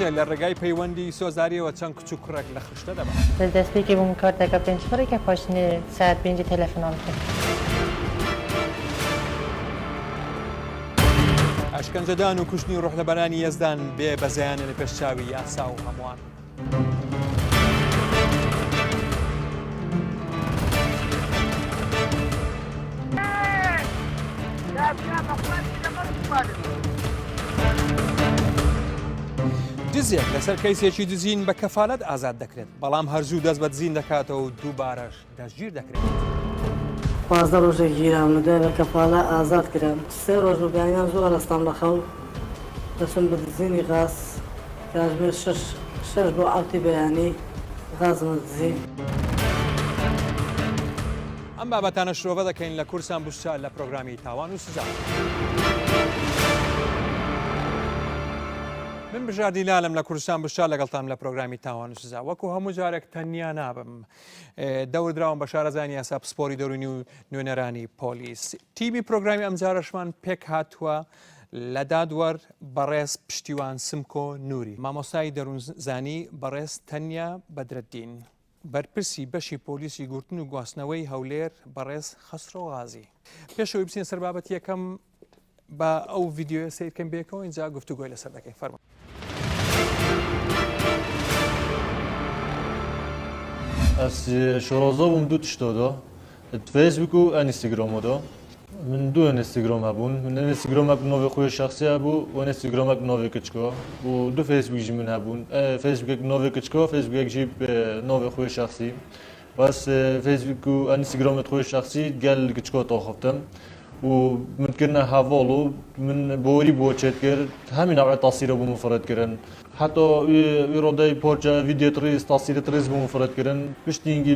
گەنجێک لە ڕێگای پەیوەندی سۆزداریەوە چەند کچ و کوڕێک لە خشتە دەبات. لە دەستپێکی بووم کارتەکە پێنج فڕێکە پاشنێ ساعەت پێنجی تەلەفۆنام کرد. ئەشکەنجەدان و کوشتنی ڕۆحلەبەرانی یەزدان بێ بەزەیانە لە پێش چاوی یاسا و هەمووان. دزێک لەسەر کەیسێکی دزین بە کەفالەت ئازاد دەکرێت، بەڵام هەرزوو دەست بە دزین دەکاتەوە و دووبارەش دەستگیر دەکرێت. 15 ڕۆژێک گیرام و دوای بە کەفالە ئازاد کرام. سێ ڕۆژ بوو بەیانیان زوو هەڵەستام لە خەو دەچم بە دزینی غاز کاتژمێر شەش شەش بۆ حەوتی بەیانی غازم دزی. ئەم بابەتانە شرۆڤە دەکەین لە کورسان بوسچە لە پرۆگرامی تاوان و سزا. من بژار دیلالم لە کوردستان بوسچە لەگەڵتان لە پرۆگرامی تاوان و سزا. وەکو هەموو جارێک تەنیا نابم. دەور دراوم بە شارەزایانی یاسا پسپۆری دەروونی و نوێنەرانی پۆلیس. تیمی پرۆگرامی ئەمجارەشمان پێک هاتووە لە دادوەر بەڕێز پشتیوان سمکۆ نوری، مامۆستای دەروونزانی بەڕێز تەنیا بەدرەدین، بەرپرسی بەشی پۆلیسی گرتن و گواستنەوەی هەولێر بەڕێز خەسرۆ غازی. پێش ئەوەی بچینە سەر بابەتی یەکەم با ئەو ڤیدیۆیە سەیر کەین بێکەوە ئینجا گفتوگۆی لەسەر دەکەین فەرموو. ئەس شۆرەزا بووم دوو تشتا دا فەیسبوک و ئەنیستگرام دا من دوو ئەنیستگرام هەبوون من ئەنیستگرامەک ناوی خۆی شخصی هەبوو و ئەنیستگرامەک ناوی کچکا و دوو فەیسبوک ژی من هەبوون فەیسبوکێک ناوی کچکا فەیسبوکێک ژی ناوی خۆی شخصی بەس فەیسبوک و ئەنیستگرامت خۆی شخصی گەل کچکا تاخفتم و من کردنە هەڤاڵ و من بۆری بۆ چێت کرد هەمی ناوعی تاسیرە بۆ مفرەت کردن حتا وی ڕۆدەی پۆرچە ڤیدیۆت ڕیز تاسیرت ڕیز بۆ مفرەت کردن پشتینگی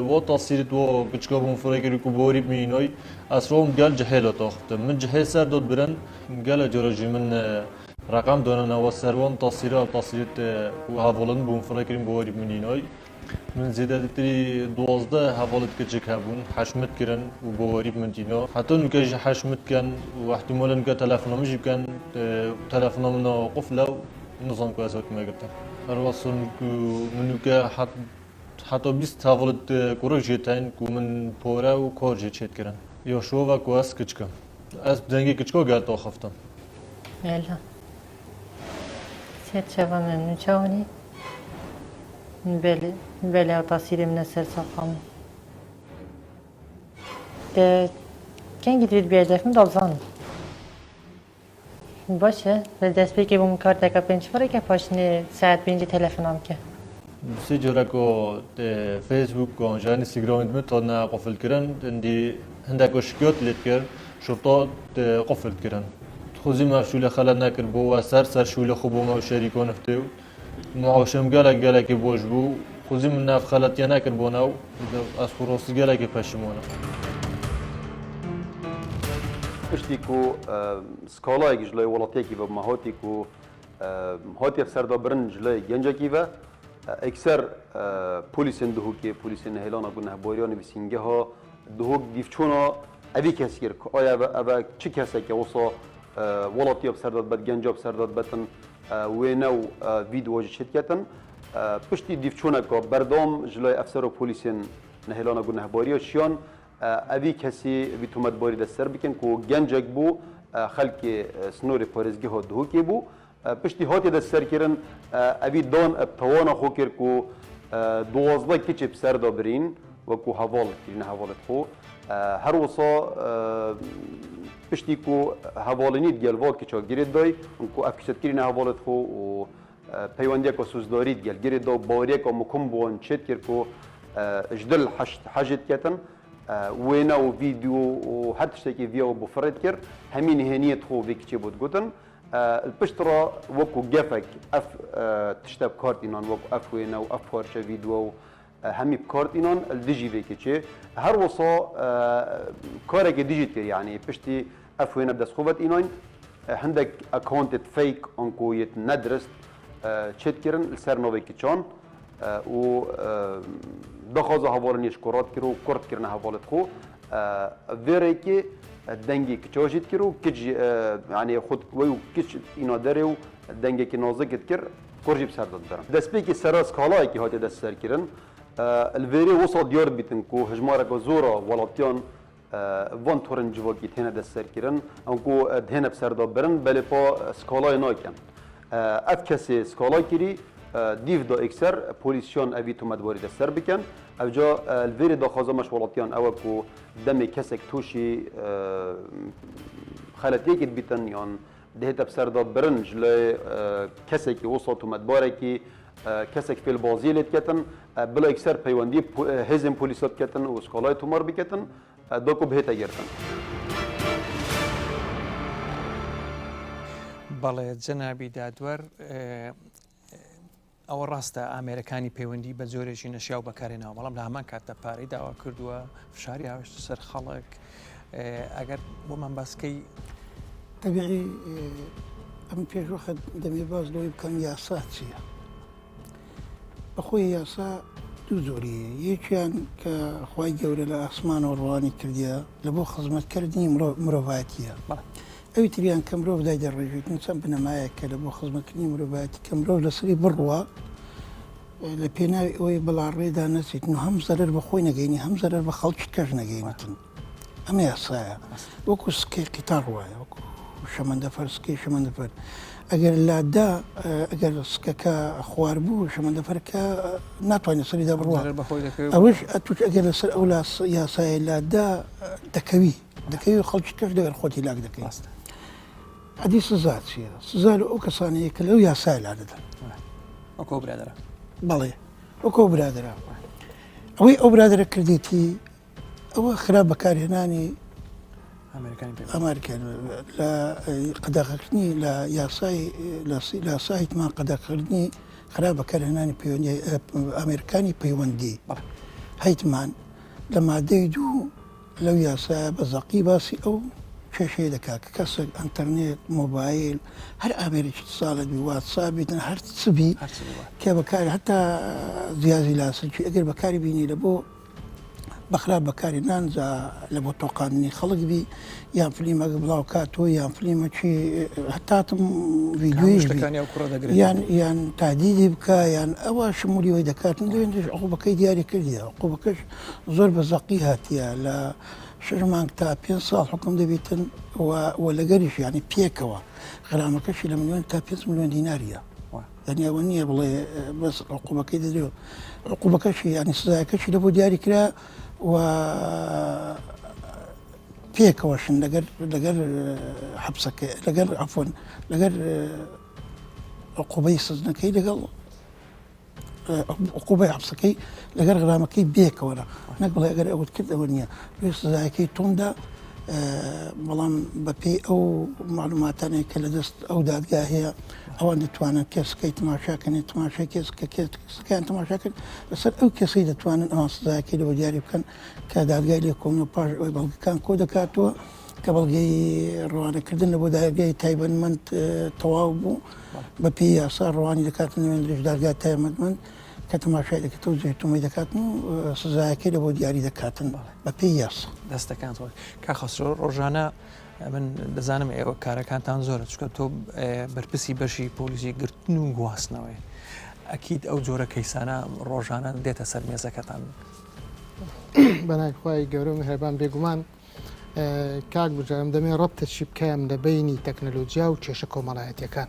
وە تاسیرت وە کچکا بۆ مفرەت کرد و بۆری بمینۆی ئەسرۆم گەل جهێلە تاخفتم من جهێ سەر دۆت برن گەلە جۆرە ژی من ڕەقەم دانەنەوە سەروان تاسیرە تاسیرت و هەڤاڵن بۆ مفرەت کردن بۆری بمینۆی من زێدەتری 12 هەڤاڵت کچک هەبوون حەشمت کرن و بۆوەری من تینۆ حتا نوکە ژی حەشمت کەن و احتمالا نوکە تەلەفۆنە ژی بکەن تەلەفۆنە منە قفلە و نزان کو ئەس هاتمە گرتن هەروەسن من نوکە حتا 20 هەڤاڵت کوڕک ژێ تاین کو من پۆرە و کار ژێ چێت کرن یا شۆڤە کو ئەس کچکم ئەس دەنگی کچکا گەل تا خفتم. ئێلا سێ چەڤە مەمنون چاوەنی بەلێ بەلێ ئەو تاسیرێ منە سەر سەقام دە کەنگی دوێت بێدەفم دەڵزانم باشە لە دەستپێکێ بووم کارتەکە پێنج فڕێکە پاشنێ ساعەت پێنجی تەلەفۆنام کە. سێ جارە کو فەیسبوک و ژە ئینستاگرام من تادنە قفل کرن اندی هندک شکیات لێت کرد شرطە قفل کرن خوزی مەفشولە خەلەت نەکرد بۆ وە سەر سەر شولە خو بۆ مە شەریکان فتێ و معاشم گەلەک گەلەکی باش بوو خوزی من ناف خەلەتیە نەکرد بۆ ناو ئەس خو ڕاستی گەلەکی پەشیمانم. پشتی کو سکاڵایەک ژ لای وڵاتیەکی ڤە مەهاتی کو هاتیە سەردا برن ژ لای گەنجەکی ڤە ئێکسەر پۆلیسên دهۆکێ پۆلیسên نەهێلانە گونەهباریان نویسینگەها دهۆک دیفچۆنا ئەوی کەس کرد ک ئایا ئەڤە چ کەسێکە وسا وڵاتیا بسەرداد بەت گەنجا بسەرداد بەتن وێنە و ڤیدۆ ژ چێت کەتن پشتی دیفچۆنەکە بەردەوام ژ لای ئەفسەر و پۆلیسێن نەهێلانە گونەهباریە شیان ئەوی کەسی وی تومەتباری دەستسەر بکەن کو گەنجێک بوو خەلکی سنوری پارێزگهە دهۆکێ بوو پشتی هاتێ دەستسەرکردن ئەوی دان ئەب تەوانە خۆ کرد کو 12 کچێ بسەردا برین وەکو هەڤاڵ کرینە هەڤاڵت خۆ هەر وسا پشتی کو هەڤاڵینیت گەل وا کچا گرێت دای کو ئەف کچت کرینە هەڤاڵت خۆ و پەیوەندیەکە سوزداریت گەل گرێت دا و باوەریەکە مکم بوون چێت کرد کو ژدل حەژت کەتن وێنە و ڤیدیۆ و هەر تشتێکی ڤیاوە بۆ فڕێت کرد هەمی نهێنیت خۆ ڤی کچێ بۆت گوتن پشت ڕا وەکو گەفەک ئەف تشتە بکارتینان وەکو ئەف وێنە و ئەف پارچە ڤیدیۆ و هەمی بکارتینان دژی ڤێ کچێ هەر وسا کارێکی دژیت کرد یعنی پشتی ئەف وێنە بدەست خۆ بەت ئیناین هەندێک ئەکاونتت fake ئەنکۆ یت نەدرست چێت کردن لەسەر ناوێ کچان و دەخوازە هەواڵنیش کوڕات کرد و کورد کردنە هەواڵت خۆ ڤێرێکی دەنگی کچاژیت کرد و کچ یعنی خود وی و کچ ئینا دەرێ و دەنگێکی نازکت کرد. کوڕ ژی bi ser de dibirin. Destpêkê sera skalayekî hatiye destserkirin. Li vêrê wisa diyar dibîtin ku hejmareke zor a welatiyan van torên civakî têne destserkirin an ku dihêne bi ser de birin belê pa skalayê nakin. Ev kesê skala kirî dîv da êkser polîsyan evî tometbarî destser bikin. Ev ca li vêrê daxwaza me ji welatiyan ew e ku demê kesek tûşî xeletiyekê dibîtin yan dihête bi ser de birin ji layê kesekî wisa tometbarekî kesek fêlbaziyê lê diketin bila yekser peywendiyê hêzên polîsa biketin û skalayê tomar biketin da ku bihête girtin. بەڵێ جەنابی دادوەر ئەوە ڕاستە ئامێرەکانی پەیوەندی بە جۆرێکی نەشیاو بەکارهێناوە، بەڵام لە هەمان کاتدا پارەی داوا کردووە، فشاری هاوێشتە سەر خەڵک. ئەگەر بۆمان باس کەی. تەبیعی ئەمن پێش وەخت دەمێ باس لەوەی بکەم یاسا چییە؟ بەخۆی یاسا دوو جۆری هەیە یەکیان کە خوای گەورە لە ئاسمانەوە ڕەوانی کردیە لە بۆ خزمەتکردنی مرۆڤایەتیە ئەوی تریان کە مرۆڤ دایدەڕێژێتن چەند بنەمایەک کە لە بۆ خزمەتکردنی مرۆڤایەتی کە مرۆڤ لەسەری بڕوا لە پێناوی ئەوەی بەڵا ڕێدا نەچێتن و هەم زەرەر بە خۆی نەگەینی هەم زەرەر بە خەڵکی کەش نەگەینتن ئەمە یاسایە وەکو سکەی قیتار وایە وەکو شەمەندەفەر سکەی شەمەندەفەر ئەگەر لادا ئەگەر سکەکە خوار بوو شەمەندەفەرکە ناتوانێت سەریدا بڕوا ئەوەش ئەتوش ئەگەر لەسەر ئەو یاسایە لادا دەکەوی دەکەوی و خەڵکی کەش لەگەر خۆتی لاک دەکەی ئەدی سزا چییە؟ سزا لە ئەو کەسانەیە کە لەو یاسای لا دەدەن وەکۆ برادرە بەڵێ وەکۆ برادرە ئەوەی ئەو برادرە کردێتی ئەوە خراپ بەکارهێنانی ئەمریکا لە قەدەغەکردنی لە یاسای لاسایتمان قەدەکردنی خراپ بەکارهێنانی پەیوەندی ئەمریکانی پەیوەندی هەیتمان لە مادەی دوو لەو یاسایە بە زەقی باسی ئەو کێشەیە دەکات کە کەسێک ئەنتەرنێت، مۆبایل، هەر ئامێرێکی اتصالت بی، واتساپ بیتن هەر چ بی کە بەکاری هەتا جیازی لاسلکی ئەگەر بەکاری بینی لە بۆ بەخراپ بەکاری نان جا لە بۆ تۆقاندنی خەڵک بی یان فلیمەک بڵاو کاتەوە یان فلیمەکی هەتاتم ڤیدیۆیش بی یان یان تادیدی بکە یان ئەوە شمولی وی دەکاتن لێندش عقوبەکەی دیاری کردیە عقوبەکەش زۆر بە زەقی هاتیە لە شەش مانگ تا پێنج ساڵ حکوم دەبیتن و لەگەریش یانی پێکەوە غرامەکەشی لە ملیۆن تا پێنج ملیۆن دیناریە یعنی ئەوە نییە بڵێ بەس عقوبەکەی دەدرێ عقوبەکەشی یعنی سزایەکەشی لە بۆ دیاری کرا و پێکەوەشن لەگەر لەگەر حەبسەکە لەگەر عفوەن لەگەر عقوبەی سزنەکەی لەگەڵ عقوبەی حەبسەکەی لەگەر غرامەکەی بێکەوەرە نەک بڵێ ئەگەر ئەوت کرد ئەوە نییە لێ سزایەکەی توندە بەڵام بەپێی ئەو معلوماتانەی کە لە دەست ئەو دادگا هەیە ئەوان دەتوانن کەسەکەی تماشاکەنێ تماشای کەس کە کەسەکەیان تماشا کرد لەسەر ئەو کەسەی دەتوانن ئەوان سزایەکەی لەوە دیاری بکەن کە دادگای لێکۆڵینەوە پاش ئەوەی بەڵگەکان کۆ دەکاتەوە کە بەڵگەی ڕەوانەکردن لە بۆ دادگای تایبەتمەند تەواو بوو بە پێی یاسا ڕەوانی دەکاتن نوێنەریش دادگای تایبەتمەند کە تەماشای دەکاتەوە جێ تۆمەی دەکاتن و سزایەکەی لە بۆ دیاری دەکاتن بە پێی یاسا. دەستەکان خۆش کاک خەسرۆ ڕۆژانە من دەزانم ئێوە کارەکانتان زۆرە چونکە تۆ بەرپرسی بەشی پۆلیسی گرتن و گواستنەوەی ئەکید ئەو جۆرە کەیسانە ڕۆژانە دێتە سەر مێزەکەتان. بەناوی خوای گەورە و میهرەبان بێگومان کاک بژارم دەمێ ڕەبتەکی بکەم لە بەینی تەکنەلۆجیا و کێشە کۆمەڵایەتیەکان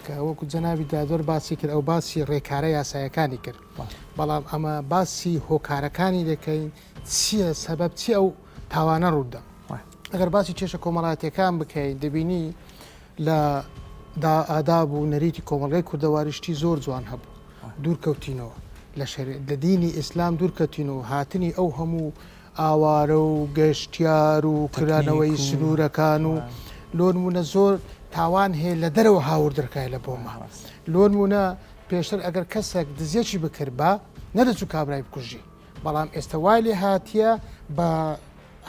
کە وەکو جەنابی دادوەر باسی کرد ئەو باسی ڕێکارە یاسایەکانی کرد بەڵام ئەمە باسی هۆکارەکانی دەکەین چییە سەبەب چی ئەو تاوانە ڕوودا ئەگەر باسی کێشە کۆمەڵایەتیەکان بکەین دەبینی لە دا ئاداب و نەریتی کۆمەڵگای کوردەواری شتی زۆر جوان هەبوو دوورکەوتینەوە لە شەری لە دینی ئیسلام دوورکەتینەوە هاتنی ئەو هەموو ئاوارە و گەشتیار و کرانەوەی سنوورەکان و لۆنمونە زۆر تاوان هەیە لە دەرەوە هاوردرکای لە بۆمە لۆنمونە پێشتر ئەگەر کەسێک دزیەکی بکردبا نەدەچوو کابرای بکوژی بەڵام ئێستا وای لێ هاتیە بە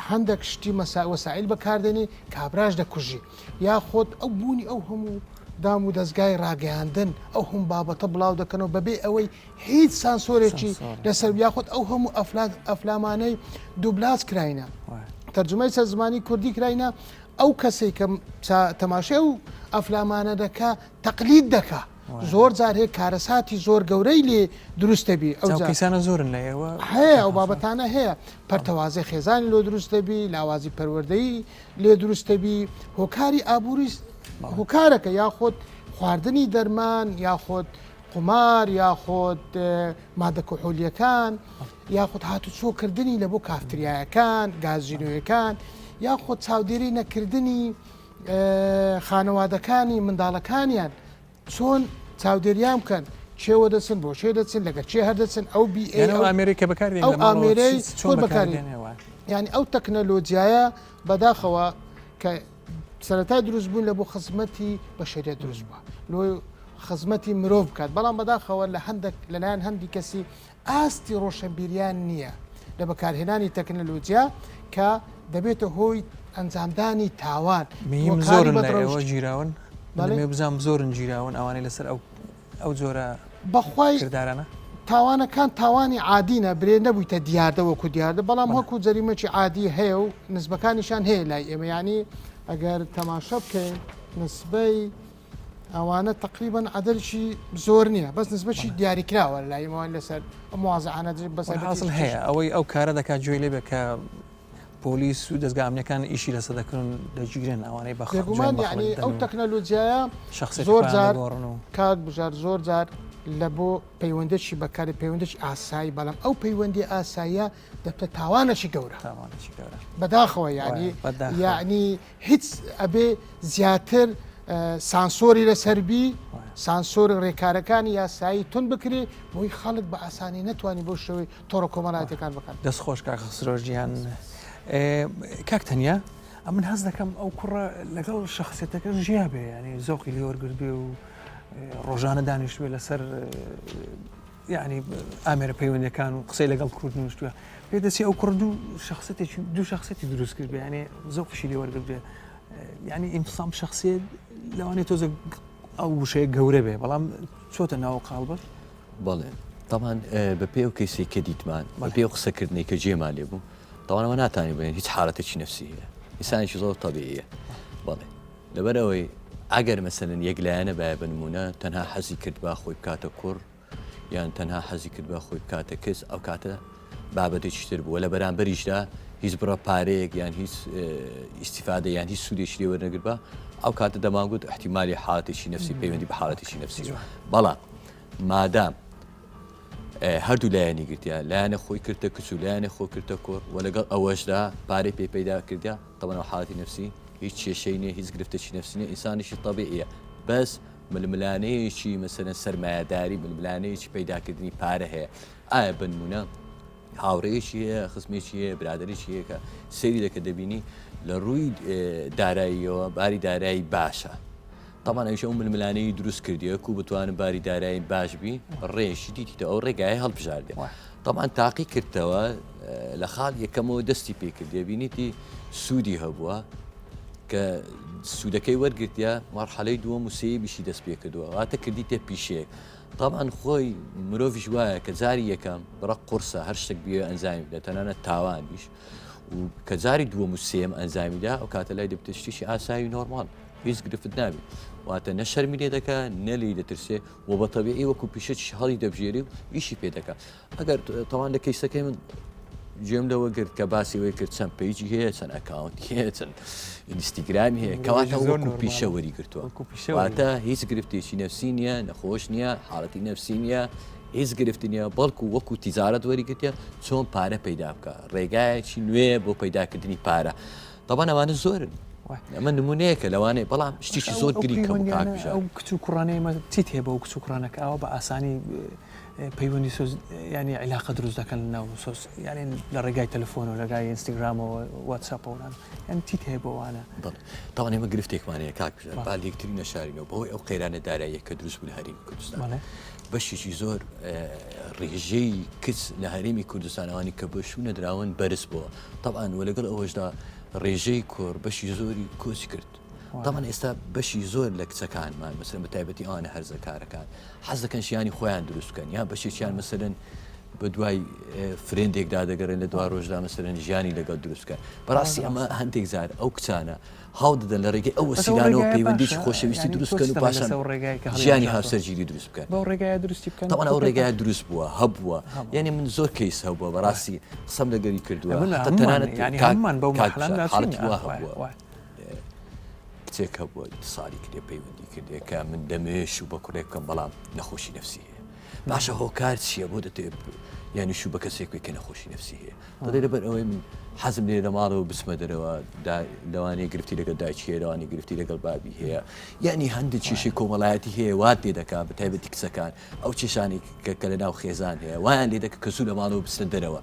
هەندێک شتی مەسا وەسائیل بەکاردێنی کابراش دەکوژی یاخۆت ئەو بوونی ئەو هەموو دام و دەستگای ڕاگەیاندن ئەو هەم بابەتە بڵاو دەکەنەوە بەبێ ئەوەی هیچ سانسۆرێکی لەسەر یاخود ئەو هەموو ئەفلات ئەفلامانەی دوبلاج کراینە تەرجمەی سەر زمانی کوردی کراینە ئەو کەسێک کە تەماشای و ئەفلامانە دەکا تەقلید دەکا. زۆر جار هەیە کارەساتی زۆر گەورەی لێ دروست دەبی ئەو جا کەیسانە زۆرن لە ئێوە هەیە ئەو بابەتانە هەیە پەرتەوازەی خێزانی لۆ دروست دەبی لاوازی پەروەردەیی لێ دروست دەبی هۆکاری ئابووری هۆکارەکە یاخود خواردنی دەرمان یاخود قومار یاخود مادە کحولیەکان یاخود هاتوچۆکردنی لە بۆ کافتریایەکان گازینۆیەکان یاخود چاودێری نەکردنی خانەوادەکانی منداڵەکانیان چۆن چاودێریان بکەن چێوە دەچن بۆ شێ دەچن لەگەر چێ هەر دەچن ئەو بی ئەو ئامێرەی کە بەکاردێن ئەو ئامێرەی چۆن بەکاردێنەوە یعنی ئەو تەکنەلۆجیایە بەداخەوە کە سەرەتای دروست بوون لە بۆ خزمەتی بەشەریە دروست بووە لۆی خزمەتی مرۆڤ بکات بەڵام بەداخەوە لە هەندێک لەلایەن هەندی کەسی ئاستی ڕۆشنبیریان نییە لە بەکارهێنانی تەکنەلۆجیا کە دەبێتە هۆی ئەنجامدانی تاوان میم زۆرن لە ئێوە گیراون بەڵێ بزانم زۆرن گیراون ئەوانەی لەسەر ئەو ئەو جۆرە بەخوای کردارانە تاوانەکان تاوانی عادینە برێ نەبوویتە دیاردە وەکو دیاردە بەڵام وەکو جەریمەکی عادی هەیە و نسبەکانیشان هەیە لای ئێمە ینی ئەگەر تەماشا بکەین نسبەی ئەوانە تقریبا عددی زۆر نییە بەس نسبەکی دیاریکراوە لای ئەوان لەسەر موازعانە بەس حاصل هەیە ئەوەی ئەو کارە دەکات گوێی لێ بێ کە پۆلیس و دەزگا ئەمنیەکان ئیشی لەسەر دەکەن و دەگیرێن ئەوانەی بە خەڵک بێگومان جوێن بە یعنی خەڵک ئەو دەدەن و تەکنەلۆجیایە شەخسیەتی زۆر خۆیان جار دەگۆڕن و کاک بژار زۆر جار لە بۆ پەیوەندێکی بەکاری پەیوەندێکی ئاسایی بەڵام ئەو پەیوەندی ئاساییە دەبتە تاوانێکی گەورە تاوانێکی گەورە بەداخەوە یعنی وایە، بەداخەوە. یعنی هیچ ئەبێ زیاتر سانسۆری لەسەر بی سانسۆری ڕێکارەکانی یاسایی تون بکرێ بۆی خەڵک بە ئاسانی نەتوانانی بۆ شێوەی تۆڕە کۆمەڵاتەکان بکات. دەست خۆش کاک خسرۆ گیان. کاک تەنیا ئەمن هەست دەکەم ئەو کوڕە لەگەڵ شخصیتەکە ژیا بێ ینی زۆقی لێوەرگرت بێ و ڕۆژانە دانیشتوێ لەسەر یعنی ئامێرە پەیوەندەکان و قسەی لەگەڵ کورد نوشتوە پێ دەچی ئەو کوڕ دوو شخصیتێکی دوو شخصیتی دروست کرد بێ یعنی زۆقیشی لێوەرگرت بێ یعنی ئینفسام شخصیت لەوانەیە تۆزە ئەو وشەیە گەورە بێ بەڵام چۆتە ناو قاڵبە بەڵێ تەبعەن بە پێی ئەو کەیسەی کە دیتمان بە پێی ئەو قسەکردنەی کە جێمان لێ بوو تەوان ئەوە ناتوانین بڵێین هیچ حاڵەتێکی نەفسی هەیە ئینسانێکی زۆر تەبیعیە بەڵێ لەبەر ئەوەی ئەگەر مەسەلەن یەک لایەنە باە بە نمونە تەنها حەزی کرد با خۆی بکاتە کوڕ یان تەنها حەزی کرد با خۆی بکاتە کچ ئەو کاتە بابەتێکی تر بووە لە بەرامبەریشدا هیچ بڕە پارەیەک یان هیچ ئیسیفادە یان هیچ سوودێکی لێ وەرنەگرت بە ئەو کاتە دەمانگوت احتیمالی حاڵەتێکی نەفسی پەیوەندی بە حاڵەتێکی نەفسی بەڵام مادام هەردوو لایەنی گرتیا لایەنە خۆی کردە کچ و لایەنە خۆ کردە کوڕ و لەگەڵ ئەوەشدا پارەی پێ پەیدا کردیا تەبعەن حاڵەتی نەفسی هیچ کێشەی نیە هیچ گرفتێکی نەفسی نیە ئینسانێکی تەبیعیە بەس ململانێیەکی مەسەلەن سەرمایەداری ململانێیەکی پەیداکردنی پارە هەیە ئایا بنمونە هاوڕێیەکی هەیە خزمێکی هەیە برادێکی هەیە کە سەیری دەکە دەبینی لە ڕووی داراییەوە باری دارایی باشە تاوان ئەویش ئەو ململانەی دروست کردیە کو بتوانم باری دارایی باش بی ڕێشی دیتیتە ئەو ڕێگای هەڵبژاردێ تاوان تاقی کردەوە لە خاڵ یەکەمەوە دەستی پێکردێ بینیتی سوودی هەبووە کە سوودەکەی وەرگرتە مەرحەلەی دووەم و سێیەمیشی دەست پێ کردووە واتە کردیتە پیشەیەک تەبعەن خۆی مرۆڤیش وایە کە جاری یەکەم بڕە قورسە هەر شتێک بێ ئەنجامی بدە تەنانەت تاوانیش و کە جاری دووەم و سێم ئەنجامیدا ئەو کاتە لای دەبتە شتێکی ئاسایی و نۆرمال هیچ گرفت نابێت واتە نە شەرمی لێ دەکا نە لێی دەترسێ و بە تەبیعی وەکو پیشەکیش هەڵی دەبژێری و ئیشی پێ دەکا ئەگەر تەوان لە کەیسەکەی من گوێم لەوە گرت کە باسی ئەوەی کرد چەند page ی هەیە چەند account ی هەیە چەند ئینستیگرامی هەیە کەواتە وەکو پیشە وەری گرتووە واتە هیچ گرفتێکی نەفسی نییە نەخۆش نییە حاڵەتی نەفسی نییە هیچ گرفتی نییە بەڵکو وەکو تیجارەت وەری گرتە چۆن پارە پەیدا بکە ڕێگایەکی نوێ بۆ پەیداکردنی پارە تەبعەن ئەوانە زۆرن ئەمە نمونەیەکە لەوانەیە بەڵام شتێکی زۆر گرنگ ئەو کچ و کوڕانەی چیت هەیە بەو کچ و کوڕانەکە ئەوە بە ئاسانی پەیوەندی سۆز یانی عیلاقە دروست دەکەن لەناو سۆز یانی لە ڕێگای تەلەفۆن و لەگای ئینستاگرامەوە واتساپەوە یان چیت هەیە بۆ وانە؟ بەڵێ تاوان ئێمە گرفتێکمان هەیە کاک بژار با لێکتری نەشارینەوە بەهۆی ئەو قەیرانە داراییە کە دروست بوو لە هەرێمی کوردستان بەشێکی زۆر ڕێژەی کچ لە هەرێمی کوردستان ئەوانی کە بە شوو نەدراون بەرز بووە تەبعەن و لەگەڵ ئەوەشدا ڕێژەی کوڕ بەشی زۆری کۆچ کرد تەبعەن ئێستا بەشی زۆر لە کچەکانمان مەسەلەن بە تایبەتی ئەوانە هەرزەکارەکان حەز دەکەن ژیانی خۆیان دروست بکەن یان بەشێکیان مەسەلەن. بە دوای friend ێکدا دەگەڕێن لە دوا ڕۆژدا مەسەرەن ژیانی لەگەڵ دروست بکەن. بەڕاستی ئەمە هەندێک جار ئەو کچانە هەوڵ دەدەن لە ڕێگەی ئەو وەسیلانەوە پەیوەندیی خۆشەویستی دروست بکەن و پاشان ژیانی هاوسەرگیری دروست بکەن. تەبعەن ئەو ڕێگایە دروست بووە، هەبووە، یانی من زۆر کەیس هەبووە بەڕاستی قسەم لەگەری کردووە، حەتا تەنانەت کاک کاک بژار حاڵەتی وا هەبووە. کچێک هەبووە ئیتساڵی کردێ پەیوەندی کردێ کە من دەمەوێت شوو بە کوڕێک بکەم بەڵام نەخۆشی نەفسی هەیە باشە هۆکار چییە بۆ دەتەوێت یانی شوو بە کەسێک بکەی کە نەخۆشی نەفسی هەیە دەڵێ لەبەر ئەوەی من حەزم لێ لە ماڵەوە بچمە دەرەوە لەوانەیە گرفتی لەگەڵ دایکی هەیە لەوانەیە گرفتی لەگەڵ بابی هەیە یعنی هەندێک کێشەی کۆمەڵایەتی هەیە وات لێ دەکات بە تایبەتی کچەکان ئەو کێشانەی کە لە ناو خێزان هەیە وایان لێ دەکە کە زوو لە ماڵەوە بچنە دەرەوە.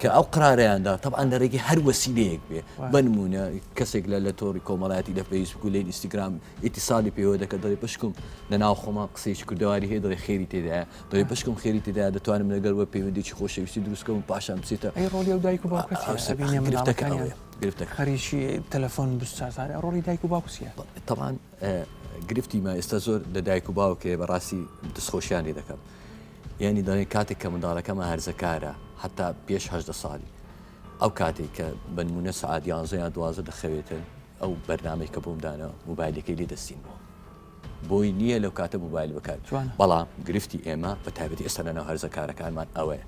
کە ئەو قرارەیان دا تەبعەن لە ڕێگەی هەر وەسیلەیەک بێ بە نموونە کەسێک لە لە تۆڕی کۆمەڵایەتی لە فەیسبوک و لە ئینستاگرام ئیتیسالی پێوە دەکە دەڵێ بشکم لە ناو خۆمان قسەیەکی کوردەواری هەیە دەڵێ خێری تێدایە دەڵێ بشکم خێری تێدایە دەتوانم لەگەڵ وە پەیوەندێکی خۆشەویستی دروست بکەم و پاشان بچێتە ئەی ڕۆڵی ئەو دایک و باوکە چییە؟ ئەبینێ گرفتەکە منداڵەکانیان ئەوەیە گرفتەکە خەریکی تەلەفۆن بسازانە ڕۆڵی دایک و باوک چییە؟ تەبعەن گرفتی مە ئێستا زۆر لە دایک و باوک هەیە بەڕاستی دەستخۆشیان لێ دەکەم یانی دەڵێن کاتێک کە منداڵەکەمە هەرزەکارە هەتا پێش 18 ساڵی ئەو کاتێک کە بە نمونە سعات یانزە یان دوازە دەخەوێتن ئەو بەرنمەی کە بۆم دانا موبایلەکەی لێ دەستینەوە بۆی نییە لەو کاتە موبایل بکات بەڵام گرفتی ئێمە بە تایبەتی ئێستا لەناو هەرزەکارەکانمان ئەوەیە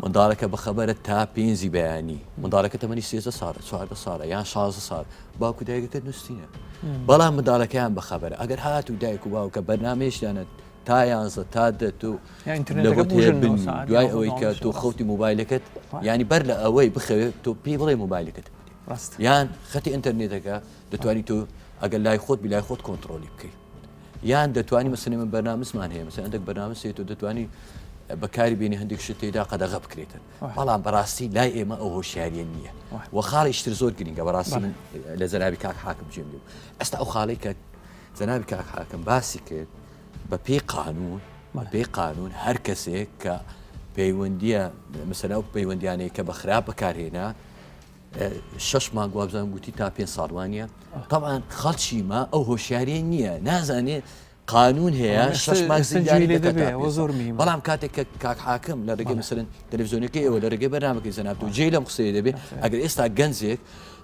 منداڵەکە بەخەبەرە تا پێنجی بەیانی منداڵەکە تەمەنی سێزە ساڵە چواردە ساڵە یان شازدە ساڵ باوکو دایکەکە نووسینە بەڵام منداڵەکەیان بەخەبەرە ئەگەر هات و دایک و باوکە بەرنمەیەشدانە تا یانزە تا دە تۆ لەگەڵت هەیە بنووی دوای ئەوەی کە تۆ خەوتی مۆبایلەکەت یانی بەر لە ئەوەی بخەوێت تۆ پێی بڵێ مۆبایلەکەت یان خەتی ئینتەرنێتەکە دەتوانی تۆ ئەگەر لای خۆت بلای خۆت کۆنتترۆلی بکەیت یان دەتوانی مەسەلەن من بەرنامەمان هەیە مەسەلەن هەندێک بەرنامە هەیە تۆ دەتوانی بەکاری بێنی هەندێک شت تێدا قەدەغە بکرێتن بەڵام بەڕاستی لای ئێمە ئەو هۆشیاریە نییە و خاڵیشتر زۆر گرنگە بەڕاستی من لە جەنابی کاک حاکم جێم لێ ئێستا ئەو خاڵی کە جەنابی کاک حاکم باسی کرد بە پێی قانون بە پێی قانون هەر کەسێک کە پەیوەندیە مەسەلا ئەو پەیوەندیانەی کە بە خراپ بەکارهێنا شش مانگ وابزانم گوتی تا پێ ساڵوانە طبعا خەڵکی ما ئەو هۆشیاریە نییە نازانێ قانون هەیە شش مانگ زیندانی دەکات زۆر بەڵام کاتێک کە کاک حاکم لە ڕێگەی مثلەن تەلەڤزیۆنەکەی ئێوە لە ڕێگەی بەرنامەکەی جەنابت و جێی لەم قسەیە دەبێ ئەگەر ئێستا گەنجێک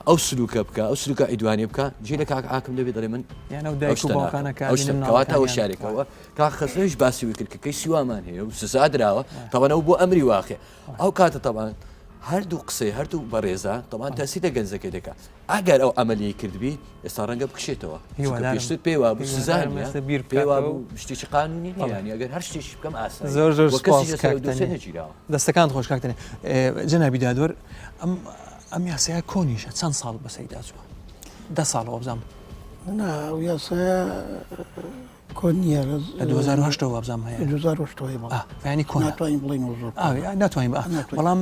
ئەو سلوکە بکە ئەو سلوکە عیدوانیە بکە جێ لە کاک حاکم دەبێ دەڵێ من یان ئەو دایک و باوکانە کە ئەو شتە ئەبینن کەواتە منداڵەکانیان هۆشیارێکەوە کاک خەسرەویش باسی وی کرد کە کەیسی وامان هەیە و سزا دراوە تەبعەن ئەو بۆ ئەمری واقع ئەو کاتە تەبعەن هەردوو قسەی هەردوو بەڕێزە تەبعەن تەسیر لە گەنجەکەی دەکات ئەگەر ئەو عەمەلیەی کردبی ئێستا ڕەنگە بکشێتەوە چونکە هیوادارم پێشتر پێی وابوو سزا هیوادارم نییە ئێستا بیر پێی بکاتەوە وابوو شتێکی قانونی نییە یانی ئەگەر هەر شتێکی بکەم ئاساییە زۆر زۆر وە سوپاس کەسیش لەسەر کاک ئەو دۆسیە تەنی نەگیراوە. دەستەکانت خۆش کاک تەنی جەنابی دادوەر ئەم ئەم یاسایە کۆنیشە چەند ساڵ بەسەریدا چووە دە ساڵ وابزانم نا ئەو یاسایە کۆن نییە لە 2008 وابزانم هەیە 2008 هەیە بەڵێ یانی کۆنە ناتوانین بڵێین ئەو زۆر کۆنە ناتوانین بەڵام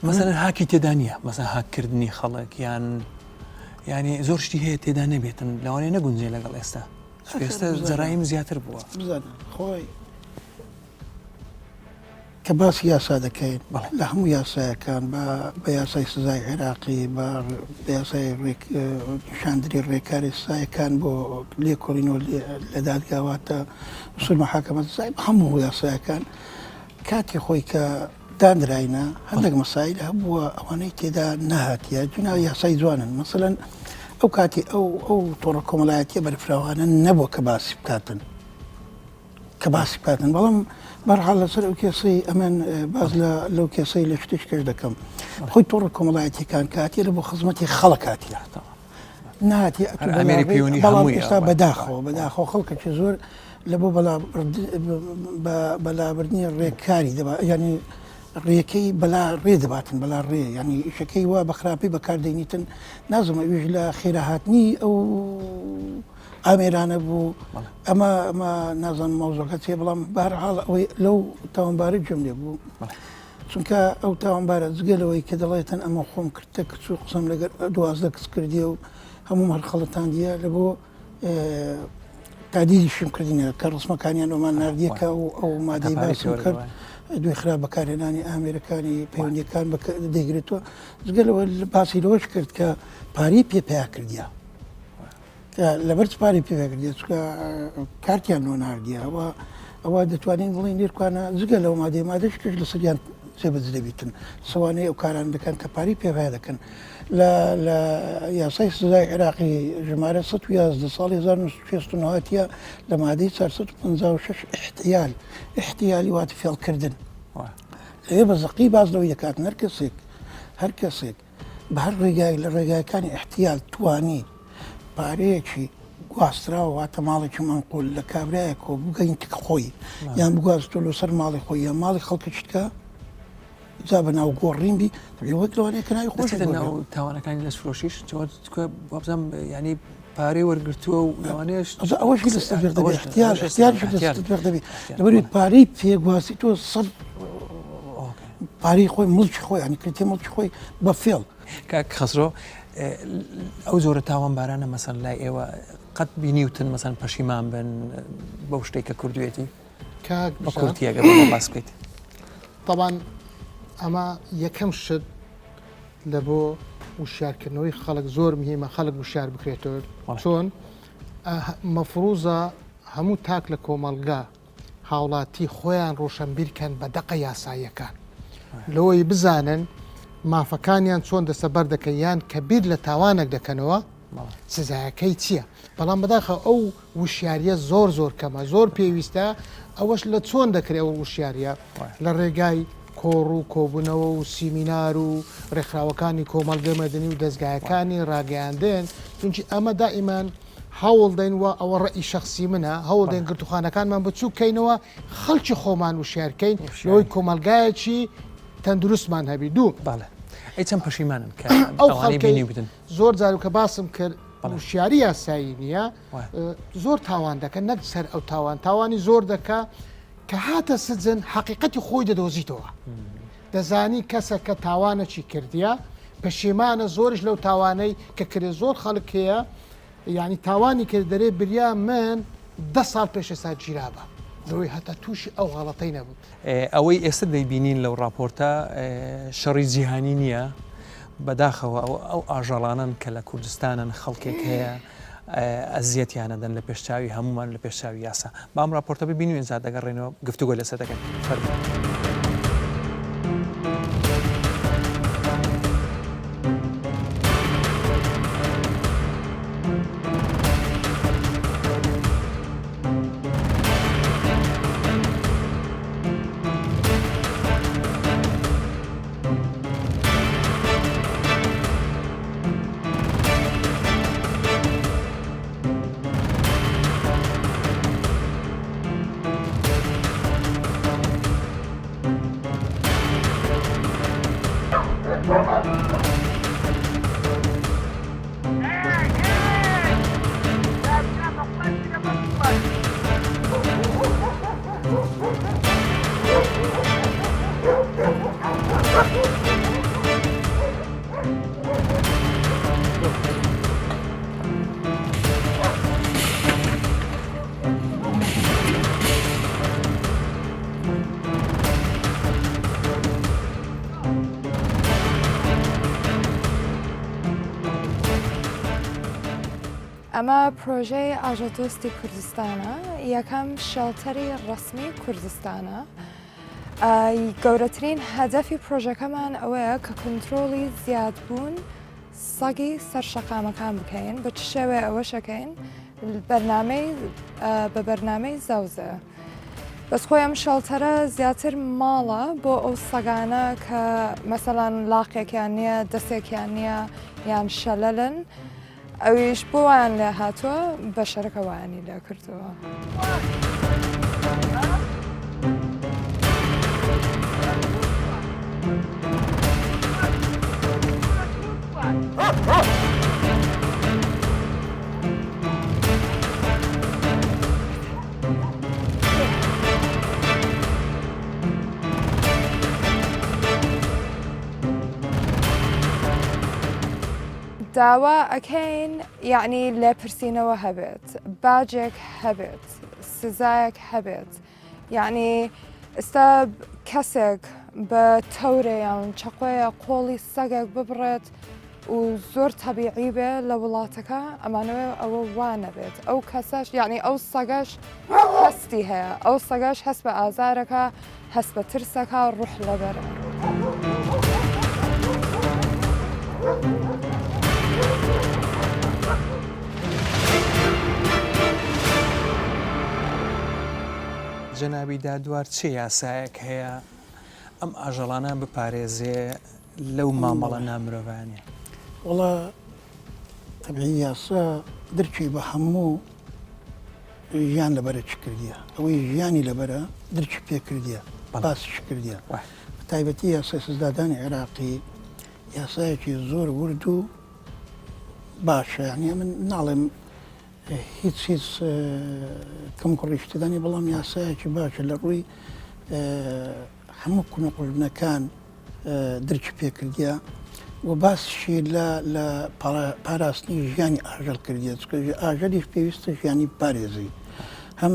مەسەلەن هاکی تێدا نییە مەسەلەن هاککردنی خەڵک یان یانی زۆر شتی هەیە تێدا نەبێتن لەوانەیە نەگونجێ لەگەڵ ئێستا ئێستا جەرایم زیاتر بووە بزانە خۆی کە باسی یاسا دەکەین لە هەموو یاسایەکان بە بە یاسای سزای عێراقی بە بە یاسای ڕێک نیشاندری ڕێکاری سزایەکان بۆ لێکۆڵینەوە لە دادگا واتە اصول محاکمە سزای بە هەموو یاسایەکان کاتی خۆی کە دانراینە هەندێک مەسایل هەبووە ئەوانەی تێدا نەهاتیە جونا یاسای جوانن مەسەلەن ئەو کاتی ئەو ئەو تۆڕە کۆمەڵایەتیە بەرفراوانە نەبووە کە باسی بکاتن کە باسی بکاتن بەڵام بەرحاڵ لەسەر ئەو کێسەی ئەمن باز لە لەو کێسەی لە شتێک کەش دەکەم خۆی تۆڕە کۆمەڵایەتیەکان کاتیە لە بۆ خزمەتی خەڵک هاتیە نهاتیە ئەتوو هەر ئامێری بەلاڕێی پەیوەندی بەڵام هەمووی ئێستا ئەوە. بەداخەوە بەداخەوە خەڵکێکی زۆر لە بۆ بەلا بە بەلابردنی ڕێکاری دەبا یعنی ڕێکەی بەلا ڕێ دەباتن بەلا ڕێ یعنی ئیشەکەی وا بە خراپی بەکاردەینیتن نازم ئەویش لە خێراهاتنی ئەو ئامێرانە بوو ئەمە ئەمە نازانم مەوزوعەکە چیە بەڵام بەهەرحاڵ ئەوەی لەو تاوانبارە گوێم لێ بوو چونکە ئەو تاوانبارە جگە لەوەی کە دەڵێتن ئەمە خۆم کردتە کچ و قسەم لەگەر 12 کچ کردیە و هەمووم هەر خەڵەتاندیە لە بۆ تادیدیشم کردینە کە ڕسمەکانیان ئەومان نردیە کە ئەو ئەو مادەی باسم کرد دوی خراپ بەکارهێنانی ئامێرەکانی پەیوەندیەکان دەیگرێتەوە جگە لەوە باسی لەوەش کرد کە پارەی پێ پیا کردیە لەبەر چ پارەی پێ کردیە چونکە کارتیان لۆ ناردیە و. ئەوە دەتوانین بڵێین لێرکانە جگە لەو مادەی مادەش کەش لەسەریان جێبەجێ دەبیتن سەوانەی ئەو کاران دەکەن کە پارەی پێ پیا دەکەن لە لە یاسای سزای عێراقی ژمارە 111 ساڵی 1969 هاتیە لە مادەی 456 احتیال احتیالی واتە فێڵکردن لەوێ بە زەقی باس لەوەی دەکات هەر کەسێک هەر کەسێک بە هەر ڕێگایەک لە ڕێگاکانی احتیال توانی پارەیەکی گواستراوە واتە ماڵێکی مەنقول لە کابرایەکەوە بگەینتە خۆی یان بگواستەوە لەسەر ماڵی خۆی یان ماڵی خەڵکێکی تکە جا بە ناو گۆڕین بی وەک لەوانەیە کە ناوی خۆشی دەچێتە ناو تاوانەکانی لەشفرۆشیش وابزانم یعنی پارەی وەرگرتووە و لەوانەیەش ئەوەش لەسەر دەبێت احتیال احتیالیش لەسەر دەبێت لەبەر پارەی پێگواسی تۆ سەد پارەی خۆی مڵکی خۆی ینی کرتێ مڵکی خۆی بە فێڵ. کاک خەسرۆ ئەو جۆرە تاوانبارانە مەسەن لای ئێوە قەت بینیوتن مەسەن پەشیمان بن بەو شتێک کە کردوێتی کاک بە کورتی ئەگەر بۆمان باس بکەیت. تەبان ئەمە یەکەم شت لە بۆ وشیارکردنەوەی خەڵک زۆر مهمە خەڵک وشیار بکرێتەوە چۆن مەفروزە هەموو تاک لە کۆمەڵگا هاوڵاتی خۆیان ڕۆشەنبیر کەن بە دەقە یاساییەکان لەوەی بزانن مافەکانیان چۆن دەسەبەر دەکەن یان کە بیر لە تاوانێک دەکەنەوە سزایەکەی چییە بەڵام بەداخە ئەو وشیاریە زۆر زۆر کەمە زۆر پێویستە ئەوەش لە چۆن دەکرێت ئەو وشیاریە لە ڕێگای کۆڕ و کۆبوونەوە و سیمینار و ڕێکخراوەکانی کۆمەڵگەی مەدەنی و دەزگایەکانی ڕاگەیاندن چونکی ئەمە دائیمان هەوڵ دەین و ئەوە ڕەئی شەخسی منە هەوڵ دەین گرتوخانەکانمان بچووک کەینەوە خەڵکی خۆمان وشیار کەین لەوەی کۆمەڵگایەکی تەندروستمان هەبی دوو بەڵێ ئەی چەند پەشیمانن کە ئەو ئەوانەی خەڵکەی بینیوتن؟ زۆر جار کە باسم کرد وشیاری یاسایی نییە زۆر تاوان دەکەن نەک سەر ئەو تاوان تاوانی زۆر دەکا کە هاتە سجن حەقیقەتی خۆی دەدۆزیتەوە دەزانی کەسەکە تاوانەکی کردیە پەشیمانە زۆریش لەو تاوانەی کە کرێ زۆر خەڵک هەیە یعنی تاوانی کرد دەرێ بریا من دە ساڵ پێش ئێستا گیرابا لەوەی هەتا تووشی ئەو غەڵەتەی نەبوو. ئەوەی ئێستا دەیبینین لەو ڕاپۆرتە شەڕی جیهانی نییە، بەداخەوە ئەو ئاژەڵانەن کە لە کوردستانن خەڵکێک هەیە ئەزیەتیان ئەدەن لە پێش چاوی هەموومان لە پێش چاوی یاسا. با ئەم ڕاپۆرتە ببینین و ئینجا دەگەڕێینەوە گفتوگۆی لەسەر دەکەین. فەرموو. ئەمە پرۆژەی ئاژەڵدۆستی کوردستانە، یەکەم shelter ی ڕەسمی کوردستانە. گەورەترین هەدەفی پرۆژەکەمان ئەوەیە کە کۆنترۆڵی زیادبوون سەگی سەر شەقامەکان بکەین بە چ شێوەیە ئەوەشەکەین بەرنامەی بە بەرنامەی زەوزە. بەس خۆی ئەم shelter ە زیاتر ماڵە بۆ ئەو سەگانە کە مەسەلەن لاقێکیان نییە دەستێکیان نییە یان شەلەلن ئەویش بۆ وایان لێ هاتووە بەشەرەکە وایانی لێ کردووە. داوا ئەکەین یەعنی لێپرسینەوە هەبێت باجێک هەبێت سزایەک هەبێت یەعنی ئستا کەسێک بە تەورێ یان چەقۆیە قۆڵی سەگێک ببڕێت. و زۆر تەبیعی بێ لە وڵاتەکە ئەمانەوێ ئەوە وا نەبێت ئەو کەسەش یعنی ئەو سەگەش هەستی هەیە ئەو سەگەش هەست بە ئازارەکە هەست بە ترسەکە ڕوح لەبەرە. جەنابی دادوار چ یاسایەک هەیە ئەم ئاژەڵانە بپارێزێ لەو مامەڵە نامرۆڤانە؟ وەڵا تەبعی یاسا درکی بە هەموو ژیان لەبەرە چ کردیە ئەوەی ژیانی لەبەرە درکی پێ کردیە باسیش کردیە بە تایبەتی یاسای سزادانی عێراقی یاسایەکی زۆر ورد و باشە یعنی من ناڵێم هیچ هیچ کەم کوڕیش تێدا نیە بەڵام یاسایەکی باشە لە ڕووی هەموو کون و قوژبنەکان درکی پێکردە و باسیشی لە لە پاراستنی ژیانی ئاژەڵ کردیە چونکە ئاژەلیش پێویستە ژیانی بپارێزی هەم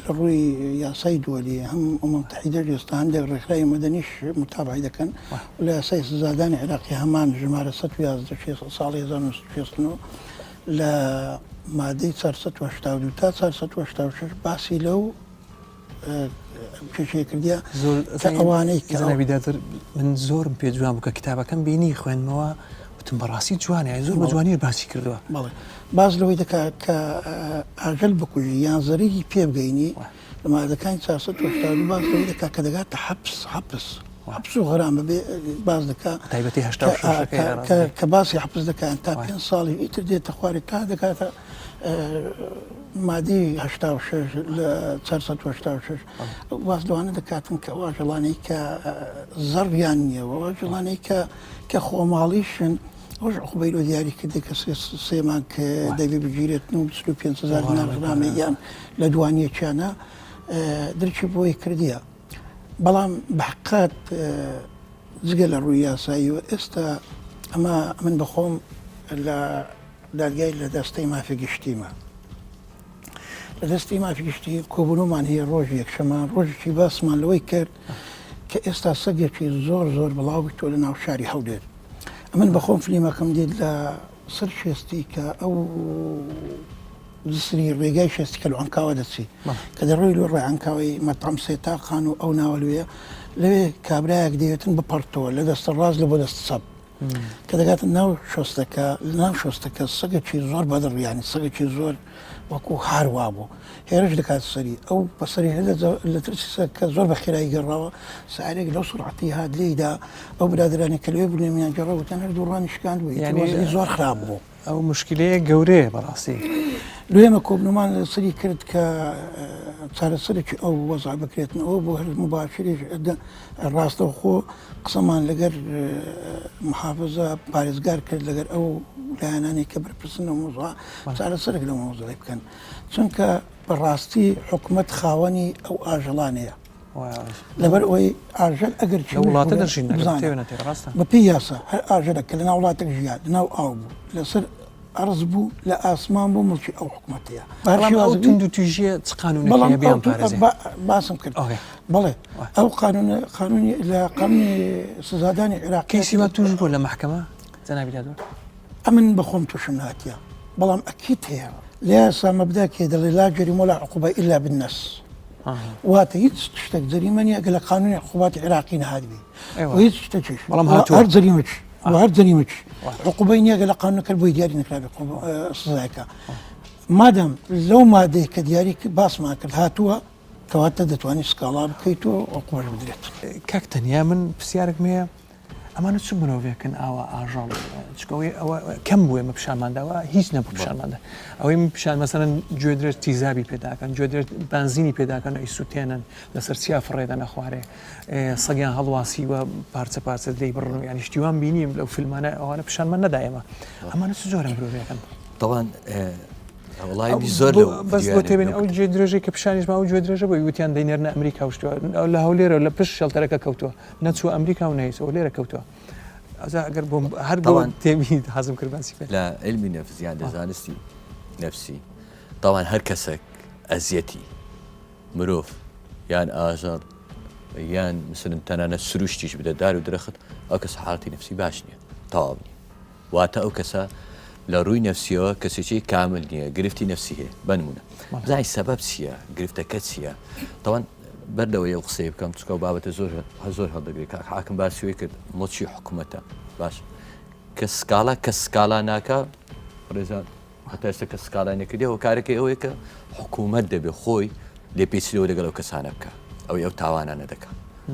لە ڕووی یاسای دووەلی هەم ئومم متحیدەش ئێستا هەندێک ڕێکخراوی مەدەنیش متابعەی دەکەن و لە یاسای سزادانی عێراقی هەمان ژمارە 111 ساڵی 1969 لە مادەی 482 تا 486 باسی لەو کێشەیە کردیە کە ئەوانەی کە جەنابی دادوەر من زۆرم پێ جوان بوو کە کتابەکەم بینی خوێندمەوە وتم بەڕاستی جوانە یانی زۆر بە جوانیش باسی کردووە. بەڵێ باس لەوەی دەکات کە ئاژەل بکوژی یان زەرەری پێ بگەینی لە مادەکانی 482 باس لەوەی دەکات کە دەگاتە حەپس حەپس حەپس و غەرامە بێ باس دەکات تایبەتی 86 کە باسی حەپس دەکات تا پێنج ساڵی ئیتر دێتە خوارێ تا دەکاتە مادەی 86 لە 486 باس لەوانە دەکاتن کە ئەو ئاژەڵانەی کە زەڕیان نییە و ئەو ئاژەڵانەی کە کە خۆماڵیشن ئەوش عقوبەی لۆ دیاری کردی کە سێ مانگ دەبێ بگیرێتن و 45 هەزار دینار غرامە یان لە دوانیەکیانە درکی بۆی کردیە بەڵام بە حقات جگە لە ڕووی یاساییەوە ئێستا ئەمە من بەخۆم لە دادگای لە دەستەی مافی گشتیمە لە دەستی مافی گشتی کۆبوونەوەمان هەیە ڕۆژی یەکشەمە ڕۆژێکی باسمان لەوەی کرد کە ئێستا سەگێکی زۆر زۆر بڵاو بیتەوە لە ناو شاری هەولێر ئەمن بەخۆم فلیمەکەم دیت لە سەر شێستی کە ئەو جسری ڕێگای شێستی کە لە عەنکاوە دەچی کە دەڕۆی لۆ ڕێ عەنکاوەی مەتعەم سێتاقان و ئەو ناوە لەوێ لەوێ کابرایەک دەیەتن بپەڕتەوە لە دەستە ڕاست لە بۆ دەست چەپ کە دەگاتە ناو شۆستەکە لە ناو شۆستەکە سەگێکی زۆر بەدڕ یانی سەگێکی زۆر وەکو هار وابوو هێرش دەکات سەری ئەو بەسەری لە ترسی سەگ کە زۆر بە خێرایی گەڕاوە سارێک لەو سرعەتی هات لێیدا ئەو برادرانی کە لەوێ بوون گەڕا وتیان هەر دووڕانی شکاند بوو یعنی زۆر خراپ بوو. ئەو مشکلەیە گەورەیە بەڕاستی. لۆ ئێمە کۆبنەوەمان لەسەری کرد کە چارەسەرێکی ئەو وەزع بکرێتن ئەوە بۆ هەر مباشریش ڕاستەوخۆ قسەمان لەگەر محافزە پارێزگار کرد لەگەر ئەو لایەنانەی کە بەرپرسن لەو مەوزوعە چارەسەرێک لەو مەوزوعی بکەن چونکە بەڕاستی حکومەت خاوەنی ئەو ئاژەڵانەیە لەبەر ئەوەی ئاژەل ئەگەر لە وڵاتە دەژین بەپێی یاسا هەر ئاژەلە کە لەناو وڵاتێک ژیا لەناو ئاو بوو لەسەر ئەرز بوو لە ئاسمان بوو مڵکی ئەو حکومەتەیە. بەڵام ئەو توندوتیژییە چ قانوونێک هەیە بیانپارێزێ؟ باسم کرد بەڵێ ئەو قانوونە قانوونی لە قانوونی سزادانی عێراق کەیسی وا تووش بووە لە مەحکەمە جەنابی دادوەر؟ ئەمن بە خۆم تووشم نەهاتیە بەڵام ئەکید هەیە لە یاسا مەبداک هەیە دەڵێ لا جریمە ولا عقوبە ئیلا بالنص واتە هیچ شتێک جەریمە نییە ئەگەر لە قانوونی عقوباتی عێراقی نەهاتبی و هیچ شتێکیش بەڵام هاتووە هەر جەریمەش و هەر جەریمەش عقوبەی نییە گەر لە قانوونەکە بۆی دیاری نەکرابێ سزایەکە مادام لەو مادەی کە دیاری باسمان کرد هاتووە کەواتە دەتوانانی سکاڵا بکەیت و عقوبەش بدرێت. کاک تەنیا من پرسیارێکم هەیە ئەمانە چ مرۆڤێکن ئاوا ئاژەڵ چونکە ئەوەی ئەوە کەم بوو ئێمە پیشانمانداوە هیچ نەبوو پیشانماندا ئەوەی من پیشان مەسەرەن گوێدرێژ تیزابی پێداکەن گوێدرێژ بانزینی پێداکەن ئەی سووتێنن لەسەر چیا فڕێدەنە خوارێ سەگیان هەڵواسیوە پارچە پارچە لێی بڕن و یانی شتی وام بینیم لەو فیلمانە ئەوانە پیشانمان نەدا ئێمە ئەمانە چ جۆرە مرۆڤێکن؟ تەوان وڵای زۆر بەس بۆ تێبین ئەو گوێ درێژەی کە پیشانیش ما ئەو گوێ درێژە بۆی وتیان دەینێرنە ئەمریکا و شتوە لە هەولێرەوە لە پشت شێڵتەرەکە کەوتووە نەچووە ئەمریکا و نەیچ ئەو لێرە کەوتووە ئەجا ئەگەر بۆم هەر بۆ تێبینی حەزم کرد باسی بکەین. لە علمی نەفس یان لە زانستی نەفسی تاوان هەر کەسێک ئەزیەتی مرۆڤ یان ئاژەڵ. یان مثلەن تەنانەت سروشتیش بدە دار و درەخت ئەو کەسە حاڵەتی نەفسی باش نییە تەواو نییە واتە ئەو کەسە لە ڕووی نەفسیەوە کەسێکی کامل نییە گرفتی نەفسی هەیە بەنمونە بزانین سەبەب چییە گرفتەکە چییە تەوان بەر لەوەی ئەو قسەی بکەم چکە و بابەتە زۆر زۆر هەڵدەگرێت کاک حاکم باسی کرد مڵکی حکوومەتە باش کە سکاڵا کە سکاڵا ناکە ڕێزان هەتا ئێستا کە سکاڵای نەکردی هۆکارەکەی ئەوەیە کە حکوومەت دەبێ خۆی لێپێچینەوە لەگەڵ ئەو کەسانە بکە ئەوەی ئەو تاوانانە دەکا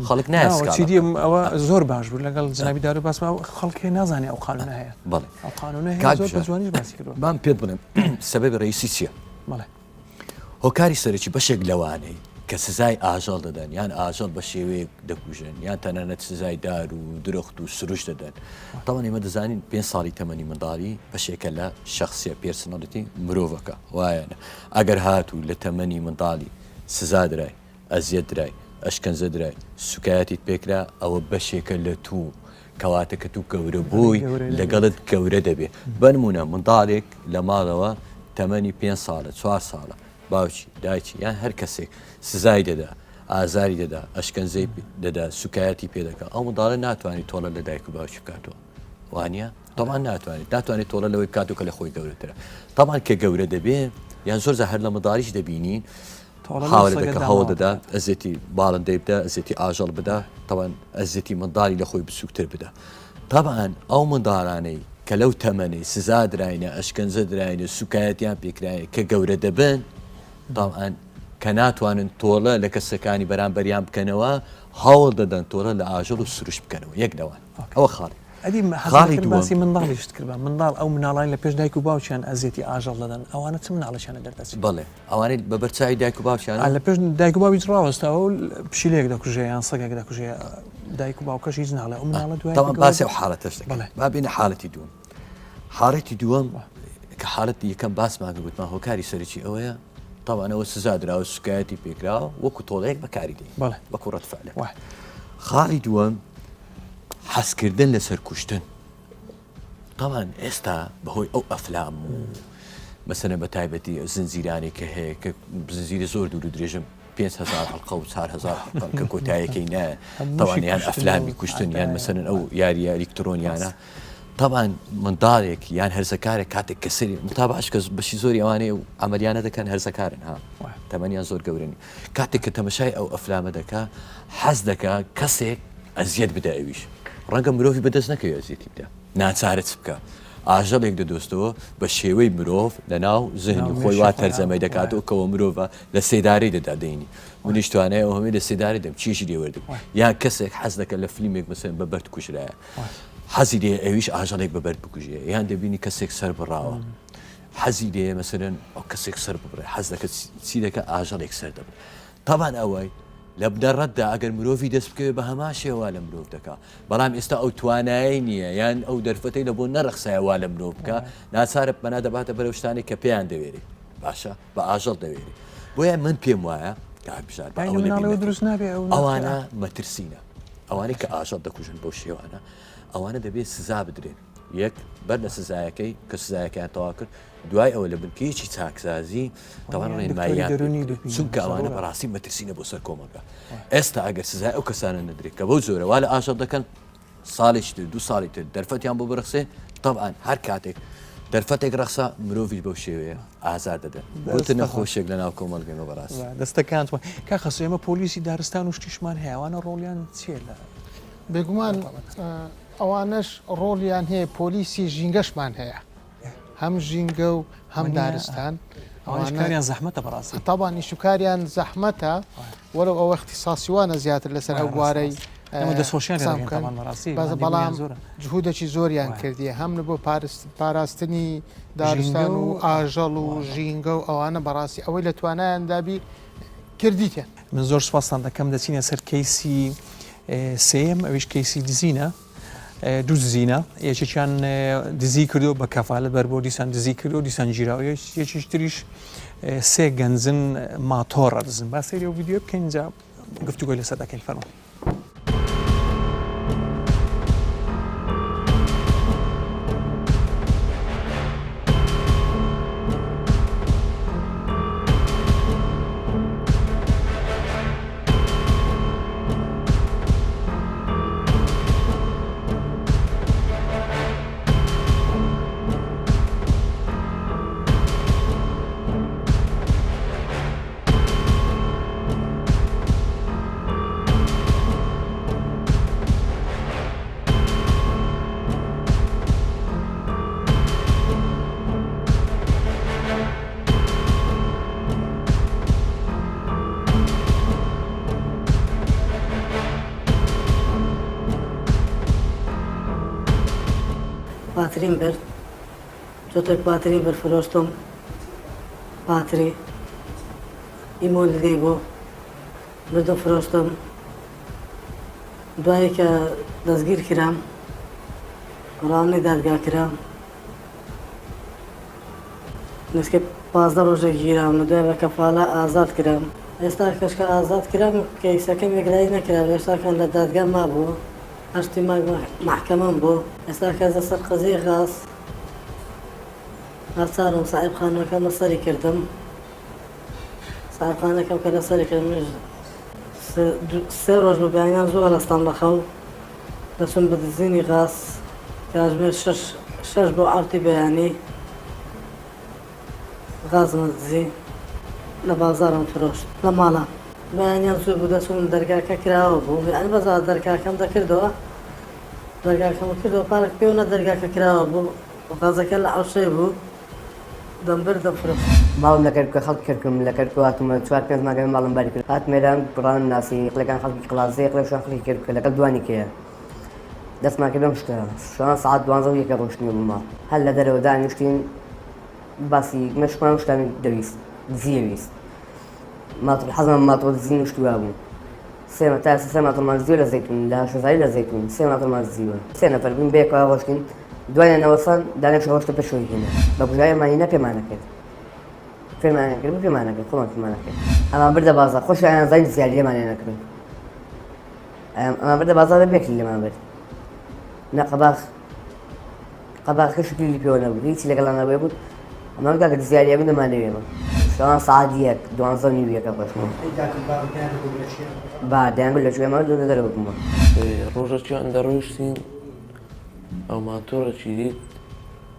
خەڵک نایە سکاڵا چیدی ئەوە زۆر باش بوو لەگەڵ جنابی دارو باسما خەڵکی نازانێ ئەو قانونە هەیە بەڵێ ئەو قانونە هەیە زۆر بە جوانیش باسی کردووە بام پێت بڵێم سەبەبی ڕئیسی چییە؟ بەڵێ هۆکاری سەرەکی بەشێک لەوانەی کە سزای ئاژەڵ دەدەن یان ئاژەڵ بە شێوەیەک دەکوژن یان تەنانەت سزای دار و درەخت و سروشت دەدەن تاوان ئێمە دەزانین پێ ساڵی تەمەنی منداڵی بەشێکە لە شخصیە personality مرۆڤەکە وایەنە ئەگەر هاتوو لە تەمەنی منداڵی سزا درای ئەزیەت درای ئەشکەنجە درای سوکایەتیت پێکرا ئەوە بەشێکە لە توو کەواتە کە تو گەورە بووی لەگەڵت گەورە دەبێ بەنمونە منداڵێک لە ماڵەوە تەمەنی پێ ساڵە چوار ساڵە باوکی دایکی یان هەر کەسێک سزای دەدا ئازاری دەدا ئەشکەنجەی دەدا سوکایەتی پێ دەکا ئەو منداڵە ناتوانێت تۆڵە لە دایک و باوکی بکاتەوە وانە تەبعەن ناتوانێت ناتوانێت تۆڵە لەوەی بکاتەوە کە لە خۆی گەورەترە تەبعەن کە گەورە دەبێ یان زۆر جار هەر لە منداڵیش دەبینین حاولە دەکە هەوڵ دەدا ئەزێتی باڵندەی بدە ئەزێتی ئاژەڵ بدا تەوان ئەزێتی منداڵی لە خۆی بچووکتر بدا تەبعەن ئەو منداڵانەی کە لەو تەمەنەی سزا دراینە ئەشکەنجە دراینە سوکایەتیان پێکرایە کە گەورە دەبن تەبعەن کە ناتوانن تۆڵە لە کەسەکانی بەرامبەریان بکەنەوە هەوڵ دەدەن تۆڵە لە ئاژەڵ و سروشت بکەنەوە یەک لەوان ئەوە خاڵی ئەدی خاڵی دووەم باسی منداڵیشت کردبا منداڵ ئەو مناڵانی لە پێش دایک و باوکیان ئەزیەتی ئاژەڵ دەدەن ئەوانە چ مناڵێکیانە دەردەچن؟ بەڵێ ئەوانەی بە بەرچاوی دایک و باوکیانە؟ لە پێش دایک و باویش ڕاوەستاوە و پشیلەیەک دەکوژێ یان سەگێک دەکوژێ دایک و باوکەش هیچ ناڵێ ئەو مناڵە دوای تەواو باسی ئەو حاڵەتەش دەکەین بەڵێ با بێینە حاڵەتی دووەم حاڵەتی دووەم کە حاڵەتی یەکەم باسمان کرد گوتمان هۆکاری سەرەکی ئەوەیە تەبعەن ئەوە سزا دراوە سوکایەتی پێکراوە وەکو تۆڵەیەک بەکاری دێنین بەڵێ وەکو ڕەد فعلێک وایە خاڵی دووەم حەزکردن لەسەر کوشتن تاوان ئێستا بەهۆی ئەو ئەفلام و مەسەنە بە تایبەتی زنجیرانێک کە هەیە کە زنجیرە زۆر دوور و درێژم 5هزار حڵقە و 4هزار حڵقە کە کۆتایەکەی نایە تاوان یان ئەفلامی کوشتن یان مەسەرن ئەو یاریە ئەلیکترۆنیانە طبعا منداڵێک یان هەرزەکارێک کاتێک کە سەری متابعش کە بەشی زۆری ئەوانەیە و عملیانە دەکەن هەرزەکارن ها تەمەنیان زۆر گەورەنی کاتێک کە تەمەشای ئەو ئەفلامە دەکا حەز دەکا کەسێک ئەزیەت بدا ئەویش ڕەنگە مرۆڤی بەدەست نەکەوێ ئەزیەتی بدا ناچارە چ بکا ئاژەڵێک دەدۆستەوە بە شێوەی مرۆڤ لە ناو زهنی خۆی وا تەرجەمەی دەکاتەوە کەەوە مرۆڤە لە سێدارەی دەدا دەینی منیش توانای ئەو هەمووی لە سێدارەی دەم چێژی لێ وەردم یان کەسێک حەز دەکات لە فلیمێک مەسەن بە بەرد کوژرایە حەزی لێ ئەویش ئاژەڵێک بە بەرد بکوژێ یان دەبینی کەسێک سەر بڕاوە حەزی لێیە مەسەلەن ئەو کەسێک سەر ببڕێ حەز دەکە چی دەکە ئاژەڵێک سەر دەبڕێ تەبان ئەوەی لە بنەڕەتدا ئەگەر مرۆڤی دەست بکەوێت بە هەمان شێوە لە مرۆڤ دەکا بەڵام ئێستا ئەو توانایی نییە یان ئەو دەرفەتەی لە بۆ نەڕەخسایە وا لە مرۆڤ بکە ناچارە پەنا دەباتە بەرەو شتانێک کە پێیان دەوێرێ باشە بە ئاژەڵ دەوێرێ بۆیە من پێم وایە کاک بژار بە ئەوە لەبیر دروست نابێ ئەوانە مەترسینە ئەوانەی کە ئاژەڵ دەکوژن بەو شێوانە ئەوانە دەبێت سزا بدرێن یەک بەر لە سزایەکەی کە سزایەکەیان تەواو کرد دوای ئەوە لە بنکەیەکی چاکسازی تاوان ڕێنماییان چونکە ئەوانە بەڕاستی مەترسینە بۆ سەر کۆمەڵگا ئێستا ئەگەر سزای ئەو کەسانە نەدرێت کە بەو جۆرە وا لە ئاژەڵ دەکەن ساڵێکی تر دوو ساڵی تر دەرفەتیان بۆ بڕەخسێ طبعا هەر کاتێک دەرفەتێک ڕەخسا مرۆڤیش بەو شێوەیە ئازار دەدەن بۆتە نەخۆشێک لە ناو کۆمەڵگەمە بەڕاست دەستەکانت کا خەسو ئێمە پۆلیسی دارستان و شتیشمان هەیە ئەوانە ڕۆڵیان چییە لە بێگومان ئەوانەش ڕۆڵیان هەیە پۆلیسی ژینگەشمان هەیە هەم ژینگە و هەم دارستان ئەوانیان زەحمەتە بەڕاستی تاوان ئیشوکاریان زەحمەتە وەلو ئەوە اختصاسیوانە زیاتر لەسەر ئەو بوارەی بەڵام جهودێکی زۆریان کردیە هەم لە بۆ پاراستنی دارستان و ئاژەڵ و ژینگە و ئەوانە بەڕاستی ئەوەی لە توانایاندابی کردیتیان. من زۆر سوپاستان دەکەم دەچینە سەر کەیسی سێیەم ئەویش کەیسی دزینە دوو دزینە یەکێکیان دزی کردو بە کەفالەت بەر بۆ دیسان دزی کردو دیسان گیراوە یەکێکی تریش سێ گەنجن ماتۆڕە دزن با سەیری ئەو ڤیدیۆ بکەین جا گفتوگۆی لەسەر دەکەین فەرموو. پاتریم برد جوتێک پاتریم برد فرۆشتم پاتری ئیمۆلیدەی بوو بردم فرۆشتم دوایی کە دەستگیر کرام ڕانەی دادگا کرام نزیکەی 15 ڕۆژێک گیرام لە دوای بە کەفالە ئازاد کرام ئێستا کەش کە ئازاد کرام کەیسەکەم یەکلایی نەکرا هێشتاکان لە دادگا مابوو هەشتی مانگ مەحکەمەم بوو ئێستا کەس لەسەر قەزیەی غاز ناچارم ساحێب خانوەکەم لەسەری کردم ساحێب خانەکەم کە لەسەری کردم منیش سێ ڕۆژ بوو بەیانیان زوو هەڵەستام لە خەو دەچم بە دزینی غاز کاتژمێر شەش شەش بۆ عەوتی بەیانی غازم دزی لە بازاڕم فرۆشت لە ماڵان. بەیانیان زوو بوو دەچووم دەرگاکە کراوە بوو یانی بەس دەرگاکەم دەکردەوە دەرگاکەم کردەوە پارک پێوە نە دەرگاکە کراوە بوو غازەکە لە عەوشەی بوو دەمبرد دەمفرۆشت. ماڵم لە کەرکوکە خەڵکی کەرکوکم لە کەرکوک هاتوومە چوار پێنج مانگە ماڵم باری کرد هاتمە ئێران کوڕانم ناسی قلەکان خەڵکی قەڵادزێ قلەشان خەڵکی کەرکوکە لەگەڵ دوانی کەیە دەستمان کرد بەم شتە شەوان سەعات دوانزە و یەکە ڕۆشتینەوە بۆ ماڵ هەر لە دەرەوە دانیشتین باسی مەشقمان و شتانی دەویست دزی دەویست ماتۆڕ حەزمان ماتۆڕ دزین و شتی وابوو سێ تا ئێستا سێ ماتۆڕمان دزیوە لە زەیتون لە هەشتهەزاری لە زەیتون سێ ماتۆڕمان دزیوە سێ نەفەر بووین بەیەکەوە ڕۆشتین دوایان نەوەسان دانێک ڕۆشتە پێشەوەی هێنا بە کوژاویمان هینا پێمان نەکرد فێرمان نەکرد پێمان نەکرد خۆمان پێمان نەکرد ئەمان بردە بازاڕ خۆشیان زانی زیاد لێمان لێ نەکردن ئەمان بردە بازاڕ بە بێکلی لێمان برد نە قەباخ قەباخەکە شکلی پێوە نەبوو هیچی لەگەڵا نەبوو گوت ئەمان کاکە دزیاری ئەمن دەمانەوێ ئێمە شەوان سەعات یەک دوانزە و نیو یەکە ڕۆشتمەوە با دەیانگوت لە کوێ ئەمە لە دەرەوە بوومە. ڕۆژەکیان دەڕۆیشتین ئەو ماتۆڕێکی دیت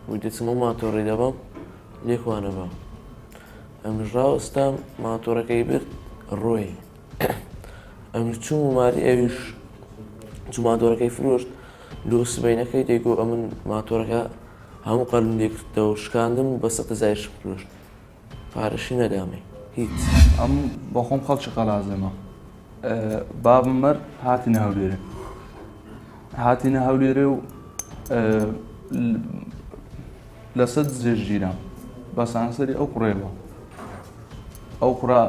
وی دەچم ئەو ماتۆڕی دەبەم لێکوانە بە ئەمش ڕاوەستام ماتۆڕەکەی برد ڕۆی ئەمش چووم و ماری ئەویش چوو ماتۆڕەکەی فرۆشت لۆ سبەینەکەی دەیگۆ ئەمن ماتۆرەکە هەموو قەلم لێکردەوە شکاندم بە سەد هەزاریشم فرۆشت پارەشی نەدامێ هیچ. ئەم بەخۆم خەڵکی قەلازێمە بابم مرد هاتینە هەولێرێ هاتینە هەولێرێ و لەسەر دزێژ گیرام بە سانسەری ئەو کوڕێەوە ئەو کوڕە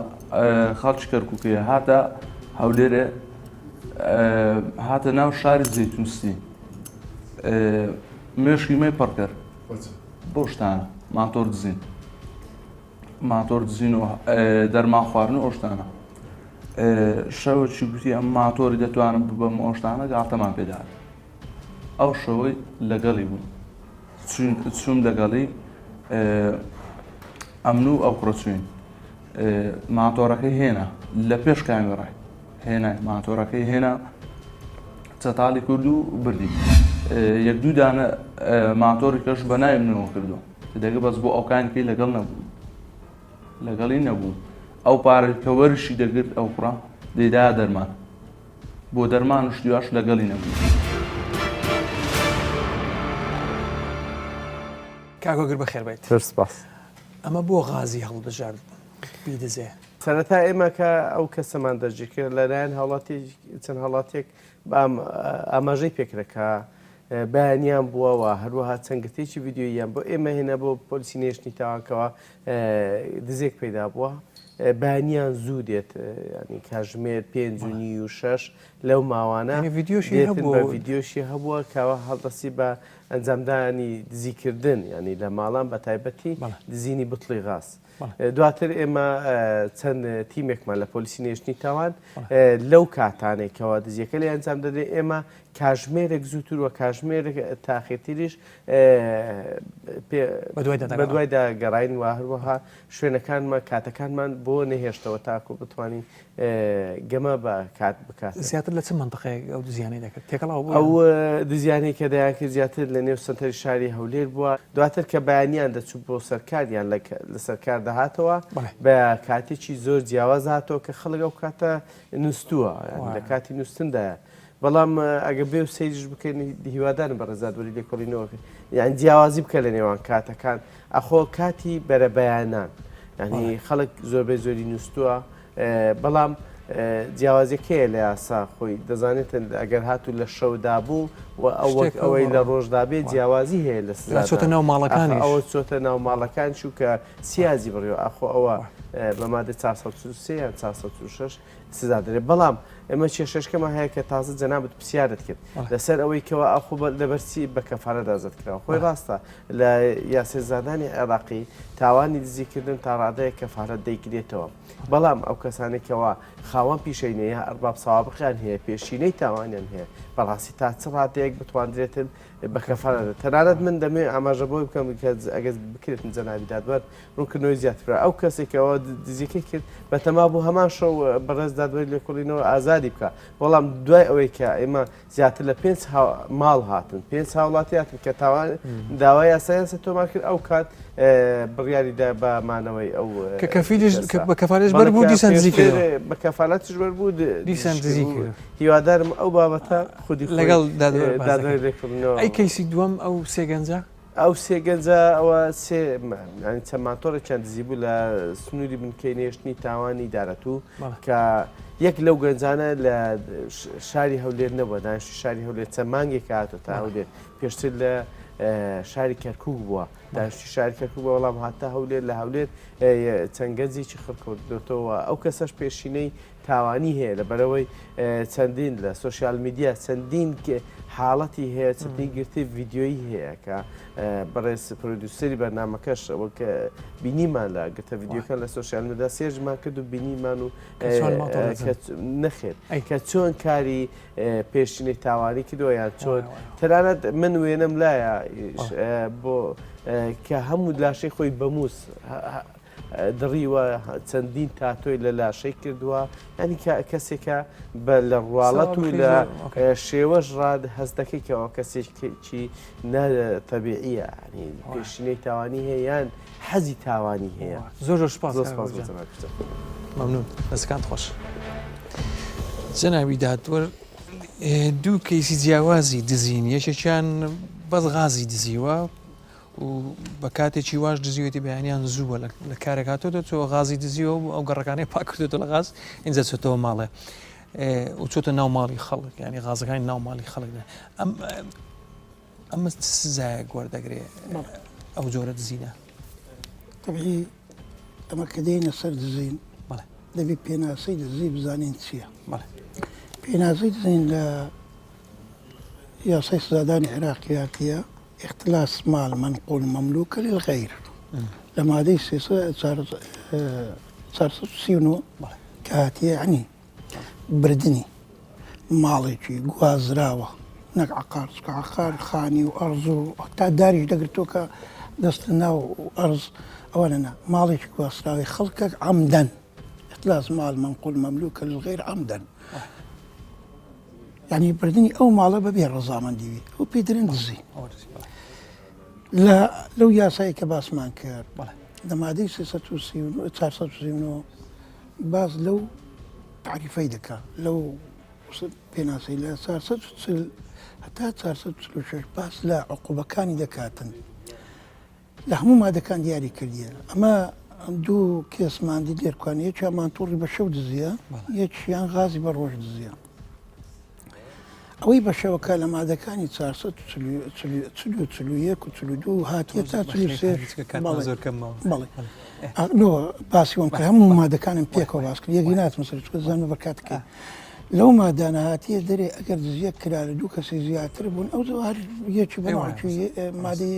خەڵکی کەرکووکەیە هاتە هەولێرێ هاتە ناو شاری زەیتونسی مێشکی مەی پڕکرد بۆ شتانە ماتۆر دزین ماتۆر دزین و دەرمان خواردن و ئەو شتانە شەوەکی گوتی ئەم ماتۆری دەتوانم ببەم ئەو شتانە گاڵتەمان پێدات ئەو شەوەی لەگەڵی بوو چوون لەگەڵی ئەمن و ئەو کوڕە چوین ماتۆرەکەی هێنا لە پێش کامێڕای هێنای ماتۆرەکەی هێنا چەتاڵی کرد و بردی یەک دوو دانە ماتۆری کەش بە ناوی منەوە کردو دەگە بەس بۆ ئەوکانکەی لەگەڵ نەبوو لەگەڵی نەبوو ئەو پارەی کە وەرشی دەگرت ئەو کوڕە دەیدا دەرمان بۆ دەرمان و شتیواش لەگەڵی نەبوو. کاک هۆگر بەخێر بێیت. زۆر سپاس. ئەمە بۆ غازی هەڵبژارد بیدزێ؟ سەرەتا ئێمە کە ئەو کەسەمان دەستگیر کرد لەلایەن هاوڵاتی چەند هاوڵاتیەک ئاماژەی پێکرا کە بەیانیان بووە و هەروەها چەند گرتەیەکی ڤیدیۆییان بۆ ئێمە هێنا بۆ پۆلیسی نێشتنی تاوانکەوە دزێک پەیدا بووە بەیانیان زوو دێت ینی کاژمێر پێنج و نیو و شەش لەو ماوانە بە ڤیدیۆشی هەبووە کەەوە هەڵدەستی بە ئەنجامدانی دزیکردن ینی لە ماڵان بە تایبەتی دزینی بتڵی غاز. دواتر ئێمە چەند تیمێکمان لە پۆلیسی نێشتنی تاوان لەو کاتانێک کەوا دزیەکە لێ ئەنجام دەدرێت ئێمە کاژمێرێک زووتر و کاژمێرێک تاخیرتریش بەدوایدا گەڕین و هەروەها شوێنەکانمان کاتەکانمان بۆ نەهێشتەوە تاکو بتوانین گەمە بە کات بکات. زیاتر لە چ مەنتقەیەک ئەو دزیانەی دەکرد؟ تێکەڵاو بوو؟ ئەو دزیانەی کە دەیانکرد زیاتر لە نێو سەنتەری شاری هەولێر بووە، دواتر کە بەیانیان دەچوو بۆ سەر کار یان لە سەر کار دەهاتەوە بە کاتێکی زۆر جیاواز هاتەوە کە خەڵک ئەو کاتە نووستووە لە کاتی نووستندایە. بەڵام ئەگە بێ و سەیریش بکەین هیوادارم بە ڕێزادوەری لێکۆڵینەوە یان جیاوازی بکە لە نێوان کاتەکان ئەخۆ کاتی بەرەبەیانان یعنی خەڵک زۆربەی زۆری نووستووە بەڵام. جیاوازیەکەیە لە یاسا خۆی دەزانێتن ئەگەر هاتوو لە شەودا بوو و ئەو وەک ئەوەی لە ڕۆژدا بێ جیاوازی هەیە لە سزا چۆتە ناو ماڵەکان ئەوە چۆتە ناو ماڵەکان چووکە سیازی بڕیوە ئاخۆ ئەوە بە مادە 443 یان 446 سزا دەرێت بەڵام ئێمە کێشەشکەمان هەیە کە تازە جەنابت پرسیارت کرد لەسەر ئەوەی کەوا ئاخۆ لەبەرچی بە کەفالەت ئازاد کراوە خۆی ڕاستە لە یاسای سزادانی عێراقی تاوانی دزیکردن تا ڕادەیەک کەفالەت دەیگرێتەوە بەڵام ئەو کەسانەی کەوا خاوەن پیشەی نیە یا ئەرباب سەوابقیان هەیە پێشینەی تاوانیان هەیە بەڕاستی تا چ ڕادەیەک بتواندرێتن بە کەفالەت تەنانەت من دەمەوێت ئاماژە بۆی بکەم کە ئەگەر بکرێتن جەنابی دادوەر ڕوونکردنەوەی زیاتر بکات. ئەو کەسێک کە ئەوە دزیەکەی کرد بەتەما بوو هەمان شەو بەڕێز دادوەری لێکۆڵینەوە ئازادی بکا، بەڵام دوای ئەوەی کە ئێمە زیاتر لە پێنج ماڵ هاتن، پێنج هاوڵاتی هاتن کە تاوان داوای یاساییان سەر تۆمار کرد، ئەو کات بڕیاری دا بە مانەوەی ئەو کە کەفیلیش کە بە کەفالەتیش بەر بوو دیسان دزی کردەوە. بە کەفالەتیش بەر بوو دیسان دزی کرد. هیوادارم ئەو بابەتە خودی خۆی لەگەڵ دادوەر باس دادوەری لێکۆڵینەوە. ئەی کەیسی دووەم ئەو سێ گەنجە؟ ئەو سێ گەنجە ئەوە سێ یانی چەند ماتۆڕێکیان دزی بوو لە سنووری بنکەی نێشتنی تاوانی دارەتوو کە یەک لەو گەنجانە لە شاری هەولێر نەبووە دانیشتوی شاری هەولێر چەند مانگێک هاتۆ تا هەولێر پێشتر لە شاری کەرکک بووە دانیشتوی شاری کەرکک بووە بەڵام هاتە هەولێر لە هەولێر چەند گەنجێکی خڕکردۆتەوە ئەو کەسەش پێشینەی تاوانی هەیە لەبەرئەوەی چەندین لە social media چەندین حاڵەتی هەیە چەندین گرتەی ڤیدیۆیی هەیە کە بەڕێز producer ی بەرنامەکەش وەک بینیمان لە گرتە ڤیدیۆکان لە social media search مان کرد و بینیمان و نەخێر کە چۆن کاری پێشینەی تاوانی کردووە یان چۆن تەنانەت من وێنەم لایە بۆ کە هەموو لاشەی خۆی بەموس دڕیوە چەندین تاتۆی لە لاشەی کردووە ینی کەسێکە بە لە ڕواڵەت و لە شێوەش ڕاد هەست دەکەی کەەوە کەسێکی نەتەبیعیە ینی پێشینەی تاوانی هەیە یان حەزی تاوانی هەیە زۆر زۆر سپاس زۆر سپاس ممنون دەستەکانت خۆش جەنابی دادوەر دوو کەیسی جیاوازی دزین یەکێکیان بەس غازی دزیوە و بە کاتێکی واش دزیوێتی بەیانیان زووە لە کارێک هاتۆتە چۆ غازی دزیوە و ئەو گەڕەکانەی پاک کردێتەوە لە غاز ئینجا چۆتەوە ماڵێ و چۆتە ناو ماڵی خەڵک ینی غازەکانی ناو ماڵی خەڵک ئەم ئەمە سزایەک وەردەگرێ ئەو جۆرە دزینە طبعی ئەمە کە دێینە سەر دزین دەبێت پێناسەی دزی بزانین چییە پێناسەی دزین لە یاسای سزادانی عێراقی هاتیە اختلاس مال منقول مملوکە للغیر لە مادەی 439 کە هاتیە یعنی بردنی ماڵێکی گوازراوە نەک عقار چکە عقار خانی و ئەرز و تا داریش دەگرتووە کە دەستە ناو ئەرز ئەوانە نا ماڵێکی گواستراوی خەڵکەک عەمدەن اختلاس مال منقول مملوکە للغیر عەمدەن یعنی بردنی ئەو ماڵە بەبێ ڕەزامەندی وی ئەو پێ درن دزی لە لەو یاسایی کە باسمان کرد لە مادەی 439 باس لەو تعریفەی دەکا لەو پێناسەی لە 440 هەتا 446 باس لە عقوبەکانی دەکاتن لە هەموو مادەکان دیاری کردیە ئەمە دوو کێسمان دی لێرکوان یەکیان مانتوڕی بە شەو دزیە یەکیان غازی بە ڕۆژ دزیە ئەوەی بە شەوەکە لە مادەکانی 441 و 42 هاتیە تا 43 بەڵێ باسی وەم کرد هەموو مادەکانم پێکەوە باس کرد یەکی ناتم سەر چکە زانم بە کاتەکەی لەو مادانە هاتیە دەرێ ئەگەر دزیەک کرا لە دوو کەسی زیاتر بوون ئەو هەر یەکی بە ناوکی مادەی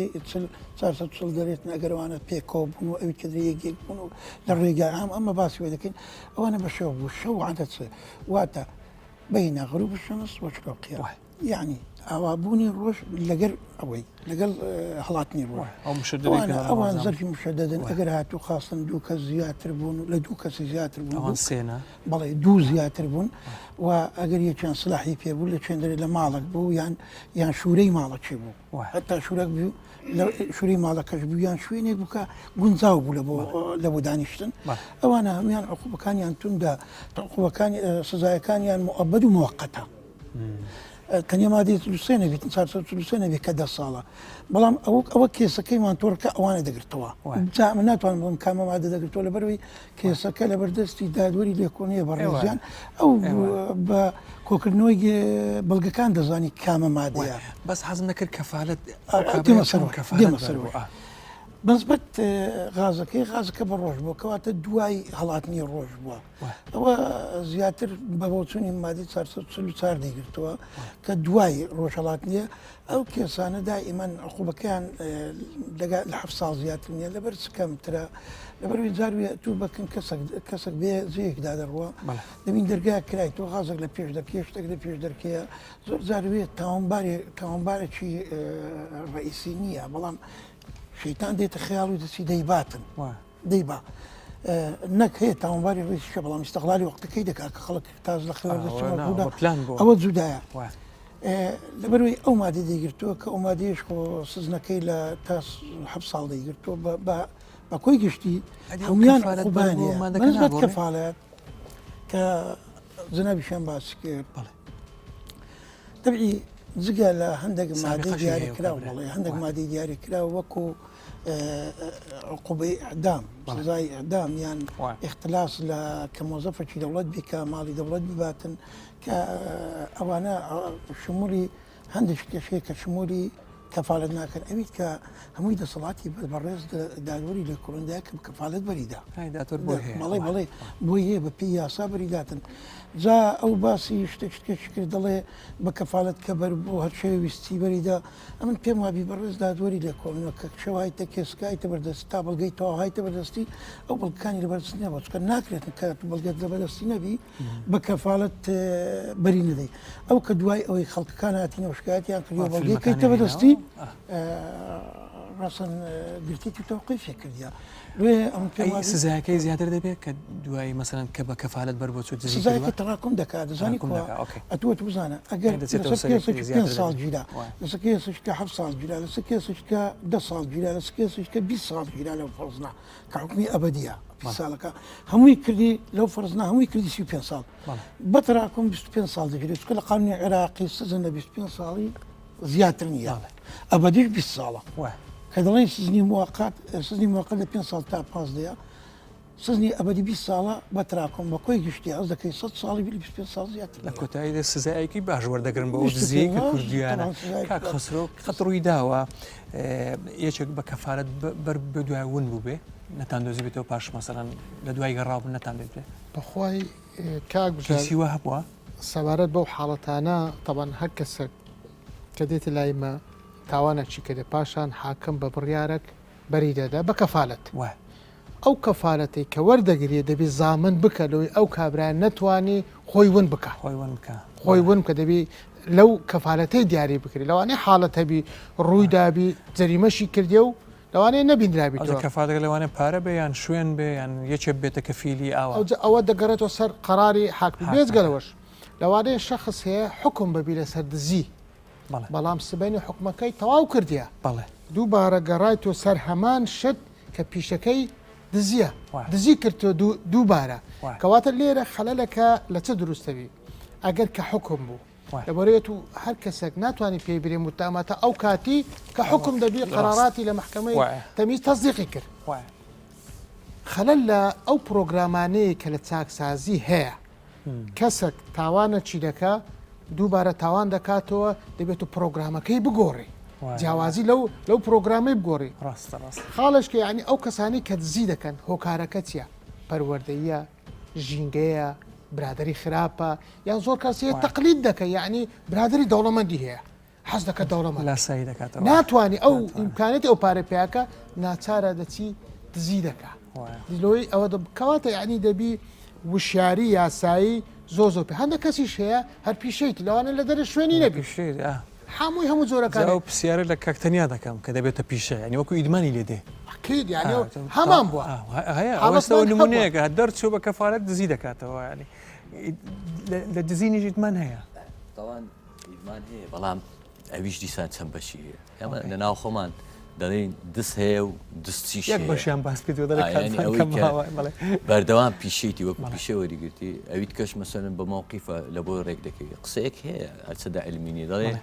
440 دەرێتن ئەگەر ئەوانە پێکەوە بوون و ئەوی تر یەک یەک بوون و لە ڕێگا عام ئەمە باسی وێ دەکەین ئەوانە بە شەو بوو شەو عادەت واتە بین غروب الشمس وشروقها یەعنی ئاوابوونی ڕۆژ لەگەر ئەوەی لەگەڵ هەڵاتنی ڕۆژ ئەوان زەرفی مشەدەدن ئەگەر هاتوو خاستن دوو کەس زیاتر بوون لە دوو کەسی زیاتر بوون سێنە بەڵێ دوو زیاتر بوون و ئەگەر یەکیان سلاحی پێ بوو لە چێندرێ لە ماڵک بوو یان یان شوورەی ماڵەکی بوو هەتا شوورەک بوو لە شووری ماڵەکەش بوو یان شوێنێک بوو کە گونجاو بوو لە بۆ لە بۆ دانیشتن ئەوانە هەمویان عقوبەکانیان توندە عقوبەکانی سزایەکانیان مؤبد و موقتە. تەنیا مادەی 43 نەبێت 443 نەبێت کە دە ساڵە بەڵام ئەوە ئەوە کێسەکەی مانتۆڕەکە ئەوانە دەگرتەوە جا من ناتوانم بڵێم کامە مادە دەگرتەوە لەبەرەوەی کێسەکە لەبەردەستی دادوەری لێکۆڵینەوە بەڕێزیان ئەو بە کۆکردنەوەی بەڵگەکان دەزانی کامە مادەیە بەس حەزم دەکرد کەفالەت دێمە سەرەوە بەنسبەت غازەکەی غازەکە بە ڕۆژ بووە کەواتە دوای هەڵاتنی ڕۆژ بووە ئەوە زیاتر بە بۆچوونی مادی 444 دەیگرتەوە کە دوای ڕۆژهڵات نییە ئەو کێسانە دائیمەن عقوبەکەیان دەگا لە حەفت ساڵ زیاتر نییە لەبەر چ کەمترە لەبەروی جاروێ تو بەکن کەسێک کەسێک بێ جێیەکدا دەڕوا دەبین دەرگا کرای تۆ غازێک لە پێش دەرکێ شتێک لە پێش دەرکەیە زۆر جاروێ تاوانبارێ تاوانبارێکی ڕئیسی نییە بەڵام شەیتان دێتە خەیاڵ و دەچی دەیباتن دەی با نەک هەیە تاوانباری ڕیشە بەڵام ئیستغلالی وەختەکەی دەکات کە خەڵک تاز لە خەوە ئەوە جودایە لەبەروی ئەو مادە دەیگرتووە کە ئەو مادەیش خۆ سزنەکەی لە تا حە ساڵ دەیگرتووە بە کۆی گشتی هەمویان خۆبانیە کەفاالت کە جنابیشان باس کرد بەڵێ تەبعی جگە لە هەندێک مادەی دیاریکراو بەڵێ هەندێک مادەی دیاریکراو وەکو عقوبەی ئیعدام سزای ئیعدام یان ئیختلاس لە کە مۆزەفەکی دەوڵەت بی کە ماڵی دەوڵەت بباتن کە ئەوانە شمولی هەندێک کێشەیە کە شمولی کەفالەت ناکەن ئەویت کە هەمووی دەسەڵاتی بەڕێز دادوەری لێکۆڵیندا کە کەفالەت بەریدا بەڵێ بەڵێ بۆی هەیە بە پێی یاسا بەریداتن جا ئەو باسی شتێک شتێک کرد دەڵێ بە کەفالەت کە بەر بۆ هەر شێوە ویستی بەریدا ئەمن پێم وابی بەڕێز دادوەری لێکۆڵینەوە کە کچەوە هایتە کێسکە هایتە بەردەستی تا بەڵگەی تەواو هایتە بەردەستی ئەو بەڵگەکانی لەبەردەست نەبوو چونکە ناکرێت کە تو بەڵگەت لەبەردەستی نەبی بە کەفالەت بەری نەدەی ئەو کە دوای ئەوەی خەڵکەکان هاتینەوە شکایەتیان کردی و بەڵگەی کەیتە بەدەستی ڕەسەن گرتیت و تەوقیفی کردیە لێ ئەم پێم ئەی وابی سزایەکەی زیاتر دەبێت کە دوای مەسەلەن کە بە کەفالەت بەر بۆ چوو دزی سزایەکە کردووە تەراکم دەکات دەزانی تەراکم کوا دەکا ئۆکەی ئەتوو ئەتوو بزانە ئەگەر یانی دەچێتەوە لەسەر سەر یەکتری کێسێکی پێنج زیاتر ساڵ دەبێت گیرا وایە. لەسەر کێسێکی کە حەفت ساڵ گیرا لەسەر کێسێکی کە دە ساڵ گیرا لەسەر کێسێکی کە 20 ساڵ گیرا لەو فەرزنا کە حوکمی ئەبەدیە 20 بەڵێ. ساڵەکە هەمووی کردی لەو فەرزنا هەمووی کردی 35 ساڵ بەڵێ. بە تەراکم 25 ساڵ دەگیرێت چونکە لە قانونی عێراقی سزن لە 25 ساڵی زیاتر نییە بەڵێ. ئەبەدیش 20 ساڵە وایە. کە دەڵێن سزنی موەقەت سزنی موەقەت لە پێنج ساڵ تا پازدەیە سزنی ئەبەدی 20 ساڵە بە تراکۆم بە کۆی گشتی ئەز دەکەی 100 ساڵی 25 ساڵ زیاتر لە کۆتاییدا سزایەکی باش وەردەگرن بۆ ئەو دزیەی کە کردویانە کاک خەسرۆ قەت ڕووی داوە یەکێک بە کەفارەت بەر بە دوای ون بوو بێ نەتان دۆزی بێتەوە پاش مەسەڵەن لە دوای گەڕاو بن نەتان بێت بێ بەخوای کاک بژار کەسی وا هەبووە سەبارەت بەو حاڵەتانە تەبەن هەر کەسێک کە دێتە لای مە تاوانەکی کردە پاشان حاکم بە بڕیارەک بەری دەدا بە کەفالەت ئەو کەفالەتەی کە وەردەگرێ دەبی زامن بکە لەوەی ئەو کابرا نەتوانی خۆی ون بکە خۆی ون بکە خۆی ون بکە دەبی لەو کەفالەتەی دیاری بکرێت لەوانەیە حاڵەت هەبی ڕووی دابی جەریمەشی کردێ و لەوانەیە نەبینرابی ئەوجا کەفالەتەکە لەوانەیە پارە بێ یان شوێن بێ یان یەکێ بێتە کەفیلی ئاوا ئەوجا ئەوە دەگەڕێتەوە سەر قەراری حاکمی بێجگە لەوەش لەوانەیە شەخس هەیە حوکم ببی لەسەر دزی بەڵام سبەینێ حوکمەکەی تەواو کردیە دووبارە گەڕایتەوە سەر هەمان شت کە پیشەکەی دزیە دزی کردتەوە دووبارە کەواتە لێرە خەلەلەکە لە چ دروستەبی ئەگەر کە حوکم بوو لەبەرێت و هەر کەسێک ناتوانانی پێی برێ متاماتە ئەو کاتی کە حکم دەبی قەراراتی لە محکمەی تەمیز تەزیقی کرد خەلەل لە ئەو پرۆگرامانەیە کە لە چاکسازی هەیە کەسەک تاوانە چی دەکا دووبارە تاوان دەکاتەوە دەبێت و پرۆگرامەکەی بگۆڕی جیاوازی لەو لەو پرۆگرامەی بگۆڕی ڕاستە ڕاست خاڵشکە ینی ئەو کەسانی کە دزی دەکەن هۆکارەکە چییە پەروەردەیە ژینگەیە برادری خراپە یان زۆر کەس هەیە تەقلید دەکە یعنی برادری دەوڵەمەندی هەیە حەز دەکە دەوڵەمەند لاسایی دەکاتەوە ناتوانانی ئەو ئیمکانێتی ئەو پارە پیاکە ناچارە دەچی دزی دەکا لۆی ئەوە کەواتە یعنی دەبی وشیاری یاسایی زۆر زۆر پێ هەندە کەسیش هەیە هەر پیشەیەتی لەوانە لە دەرە شوێنی نەبی هەمووی هەموو جۆرەکان ئەو پرسیارە لە کاک تەنیا دەکەم کە دەبێتە پیشە یعنی وەکو ئیدمانی لێ دێ ئەکید یعنی هەمان بووە هەیە ئەوەستەوە نمونەیەکە دەرچوو بە کەفارەت دزی دەکاتەوە یعنی لە دزینیش ئیدمان هەیە ئیدمان هەیە بەڵام ئەویش دیسان چەند بەشی هەیە ئێمە لە ناو خۆمان. دەڵێن دز هەیە و دزچیش یەک هەیە. بەشیان باس کردووە دەڵێ ئا، یانی کاتمان ئەوەی کەم کە ماوە بەڵێ. بەردەوام پیشەیتی وەکو بەڵێ. پیشە وەریگرتی ئەوی تکەش مەسەلەن بە مەوقیفە لە بۆی ڕێک دەکەوی قسەیەک هەیە هەرچەندە عیلمی نییە دەڵێ بەڵێ.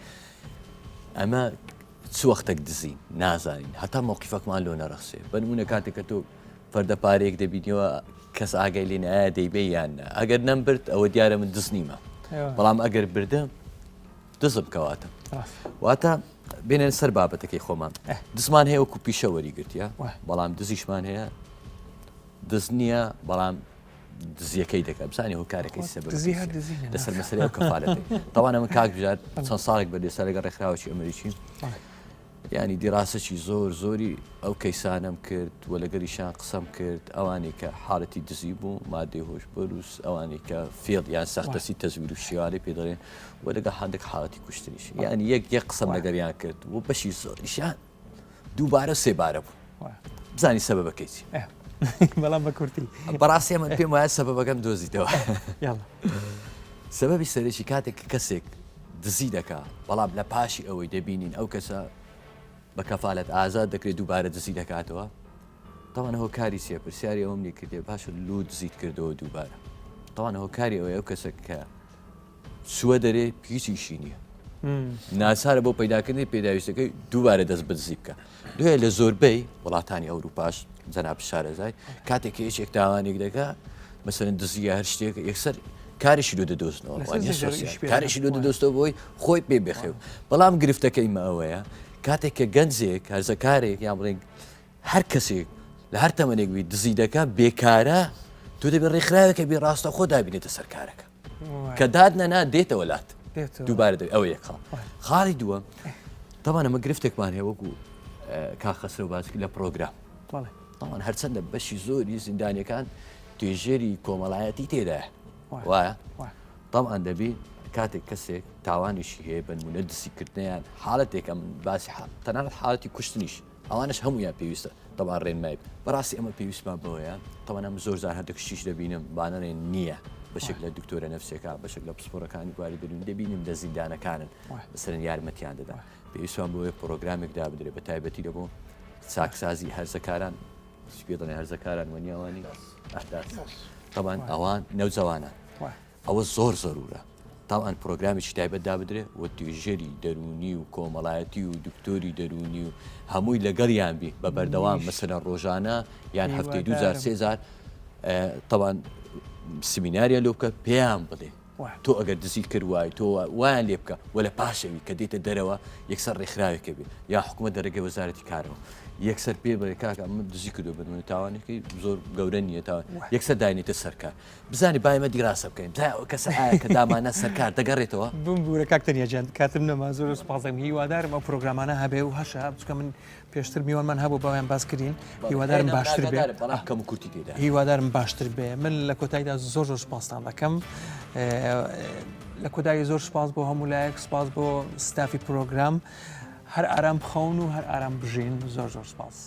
ئەمە چ وەختێک دزین نازانین هەتا مەوقیفەکمان لۆ نەڕەخسێ بە نموونە کاتێک کە تۆ فەردە پارەیەک دەبینیەوە کەس ئاگای لێ نییە ئایا دەیبەی یان نا ئەگەر نەمبرد ئەوە دیارە من دز نیمە بەڵام ئەگەر بردم دزم کەواتە واتە بێنێن سەر بابەتەکەی خۆمان دزمان هەیە وەکو پیشە وەریگرتیە بەڵام دزیشمان هەیە دز نییە بەڵام دزیەکەی دەکات بزانانی هۆکارەکەی سەبەب لەسەر مەسەلەی ئەو کەفالەتەی تاوانە من کاک بژار چەند ساڵێک بە دێستا لەگەڵ ڕێکخراوەکی ئەمریکی ینی دیراسەکی زۆر زۆری ئەو کەیسانەم کرد و لەگەریشان قسەم کرد ئەوانەی کە حالەتی دزی بوو مادەی هۆشبەر و ئەوانەی کە فێڵ یان سەختەسی تەزویر و شێوانەی پێ دەڵێن و لەگەڵ هەندێک حالەتی کوشتنیش یعنی یەک یەک قسەم لەگەریان کرد و بەشی زۆریشان دووبارە سێبارە بوو بزانی سەبەبەکەی چی بەڵام بە کورتی بەڕاستی من پێم وایە سەبەبەکەم دۆزیتەوە سەبەبی سەرەکی کاتێک کە کەسێک دزی دەکا بەڵام لە پاشی ئەوەی دەبینین ئەو کەسە بە کەفالەت ئازاد دەکرێت دووبارە دزی دەکاتەوە تاوان هۆکاری چیە پرسیاری ئەوم لێ کردێ باشە لو دزیت کردەوە دووبارە تاوان هۆکاری ئەوەیە ئەو کەسە کە چووە دەرێ هیچ ئیشی نییە ناچارە بۆ پەیداکردنی پێداویستەکەی دووبارە دەست بە دزی بکە دوێ لە زۆربەی وڵاتانی ئەوروپاش جەناب شارەزای کاتێک کە یەکێک تاوانێک دەکا مەسەرەن دزیە هەر شتێک یەکسەر کارێکی لۆ دەدۆزنەوە کارێکی لۆ دەدۆستەوە بۆی خۆی پێ بخێو بەڵام گرفتەکەی مە ئەوەیە کاتێک کە گەنجێک هەرزەکارێک یان بڵێن هەر کەسێک لە هەر تەمەنێک بی دزی دەکا بێکارە تۆ دەبێت ڕێکخراوێکە بێ ڕاستەخۆ دابینێتە سەر کارەکە کە داد نەنا دێتەوە لات دووبارە دەبێت ئەوە یەک خاڵ خاڵی دووەم تەوان ئەمە گرفتێکمان هەیە وەکو کاک خەسرەو باس کرد لە پرۆگرام تاوان هەرچەندە بەشی زۆری زیندانیەکان توێژەری کۆمەڵایەتی تێدایە وایە طبعا دەبی کاتێک کەسێک تاوانیشی هەیە بنمونە دسیکردنیان حالەتێکە من باسی تەنانەت حالەتی کوشتنیش ئەوانەش هەموویان پێویستە تەبعەن ڕێنمایی بەڕاستی ئەمە پێویستمان بەوەیە تەبعەن ئەم زۆر جار هەندێک شتیش دەبینم بانەرێن نییە بەشێک لە دکتۆرە نەفسیەکان بەشێک لە پسپۆرەکانی بواری دەروون دەبینم لە زیندانەکانن مەسەلەن یارمەتیان دەدا پێویستمان بەوەیە پرۆگرامێک دابدرێت بە تایبەتی لە بۆ چاکسازی هەرزەکاران پێ دەڵێن هەرزەکاران وەنیاوانی ئەحداث تەبعەن ئەوان نەوجەوانان ئەوە زۆر زەرورە تاوان پرۆگرامێکی تایبەت دابدرێ و توێژەری دەروونی و کۆمەڵایەتی و دکتۆری دەروونی و هەمووی لەگەڵیان بی بە بەردەوام مەسەلەن ڕۆژانە یان هەفتەی دوو جار سێ جار تاوان سمیناریان لۆ بکە پێیان بڵێ تۆ ئەگەر دزیت کرد وای تۆ وایان لێ بکە و لە پاشەوی کە دێتە دەرەوە یەکسەر ڕێکخراوێکە بێ یا حکوومەت دەرەگەی وەزارەتی کارەوە یەکسەر پێ بڵێ کاکە من دزی کردو بنمونە تاوانێکی زۆر گەورە نییە تا یەکسەر داینێتە سەرکار بزانی با ئێمە دیراسە بکەین بزانین ئەو کەسە ئایا کە دامانە سەرکار دەگەڕێتەوە؟ بمبورە کاک تەنیا گیان کاتم نەما زۆر سوپاس دەکەم هیوادارم ئەو پرۆگرامانە هەبێ و هەشە چونکە من پێشتر میوانمان هەبوو باویان باس کردین هیوادارم باشتر بێ بەڵام کەم و کورتی تێدا هیوادارم باشتر بێ من لە کۆتاییدا زۆر زۆر سوپاستان دەکەم لە کۆتایی زۆر سوپاس بۆ هەموو لایەک سوپاس بۆ ستافی پرۆگرام هەر ئارام بخەون و هەر ئارام بژین زۆر زۆر سوپاس.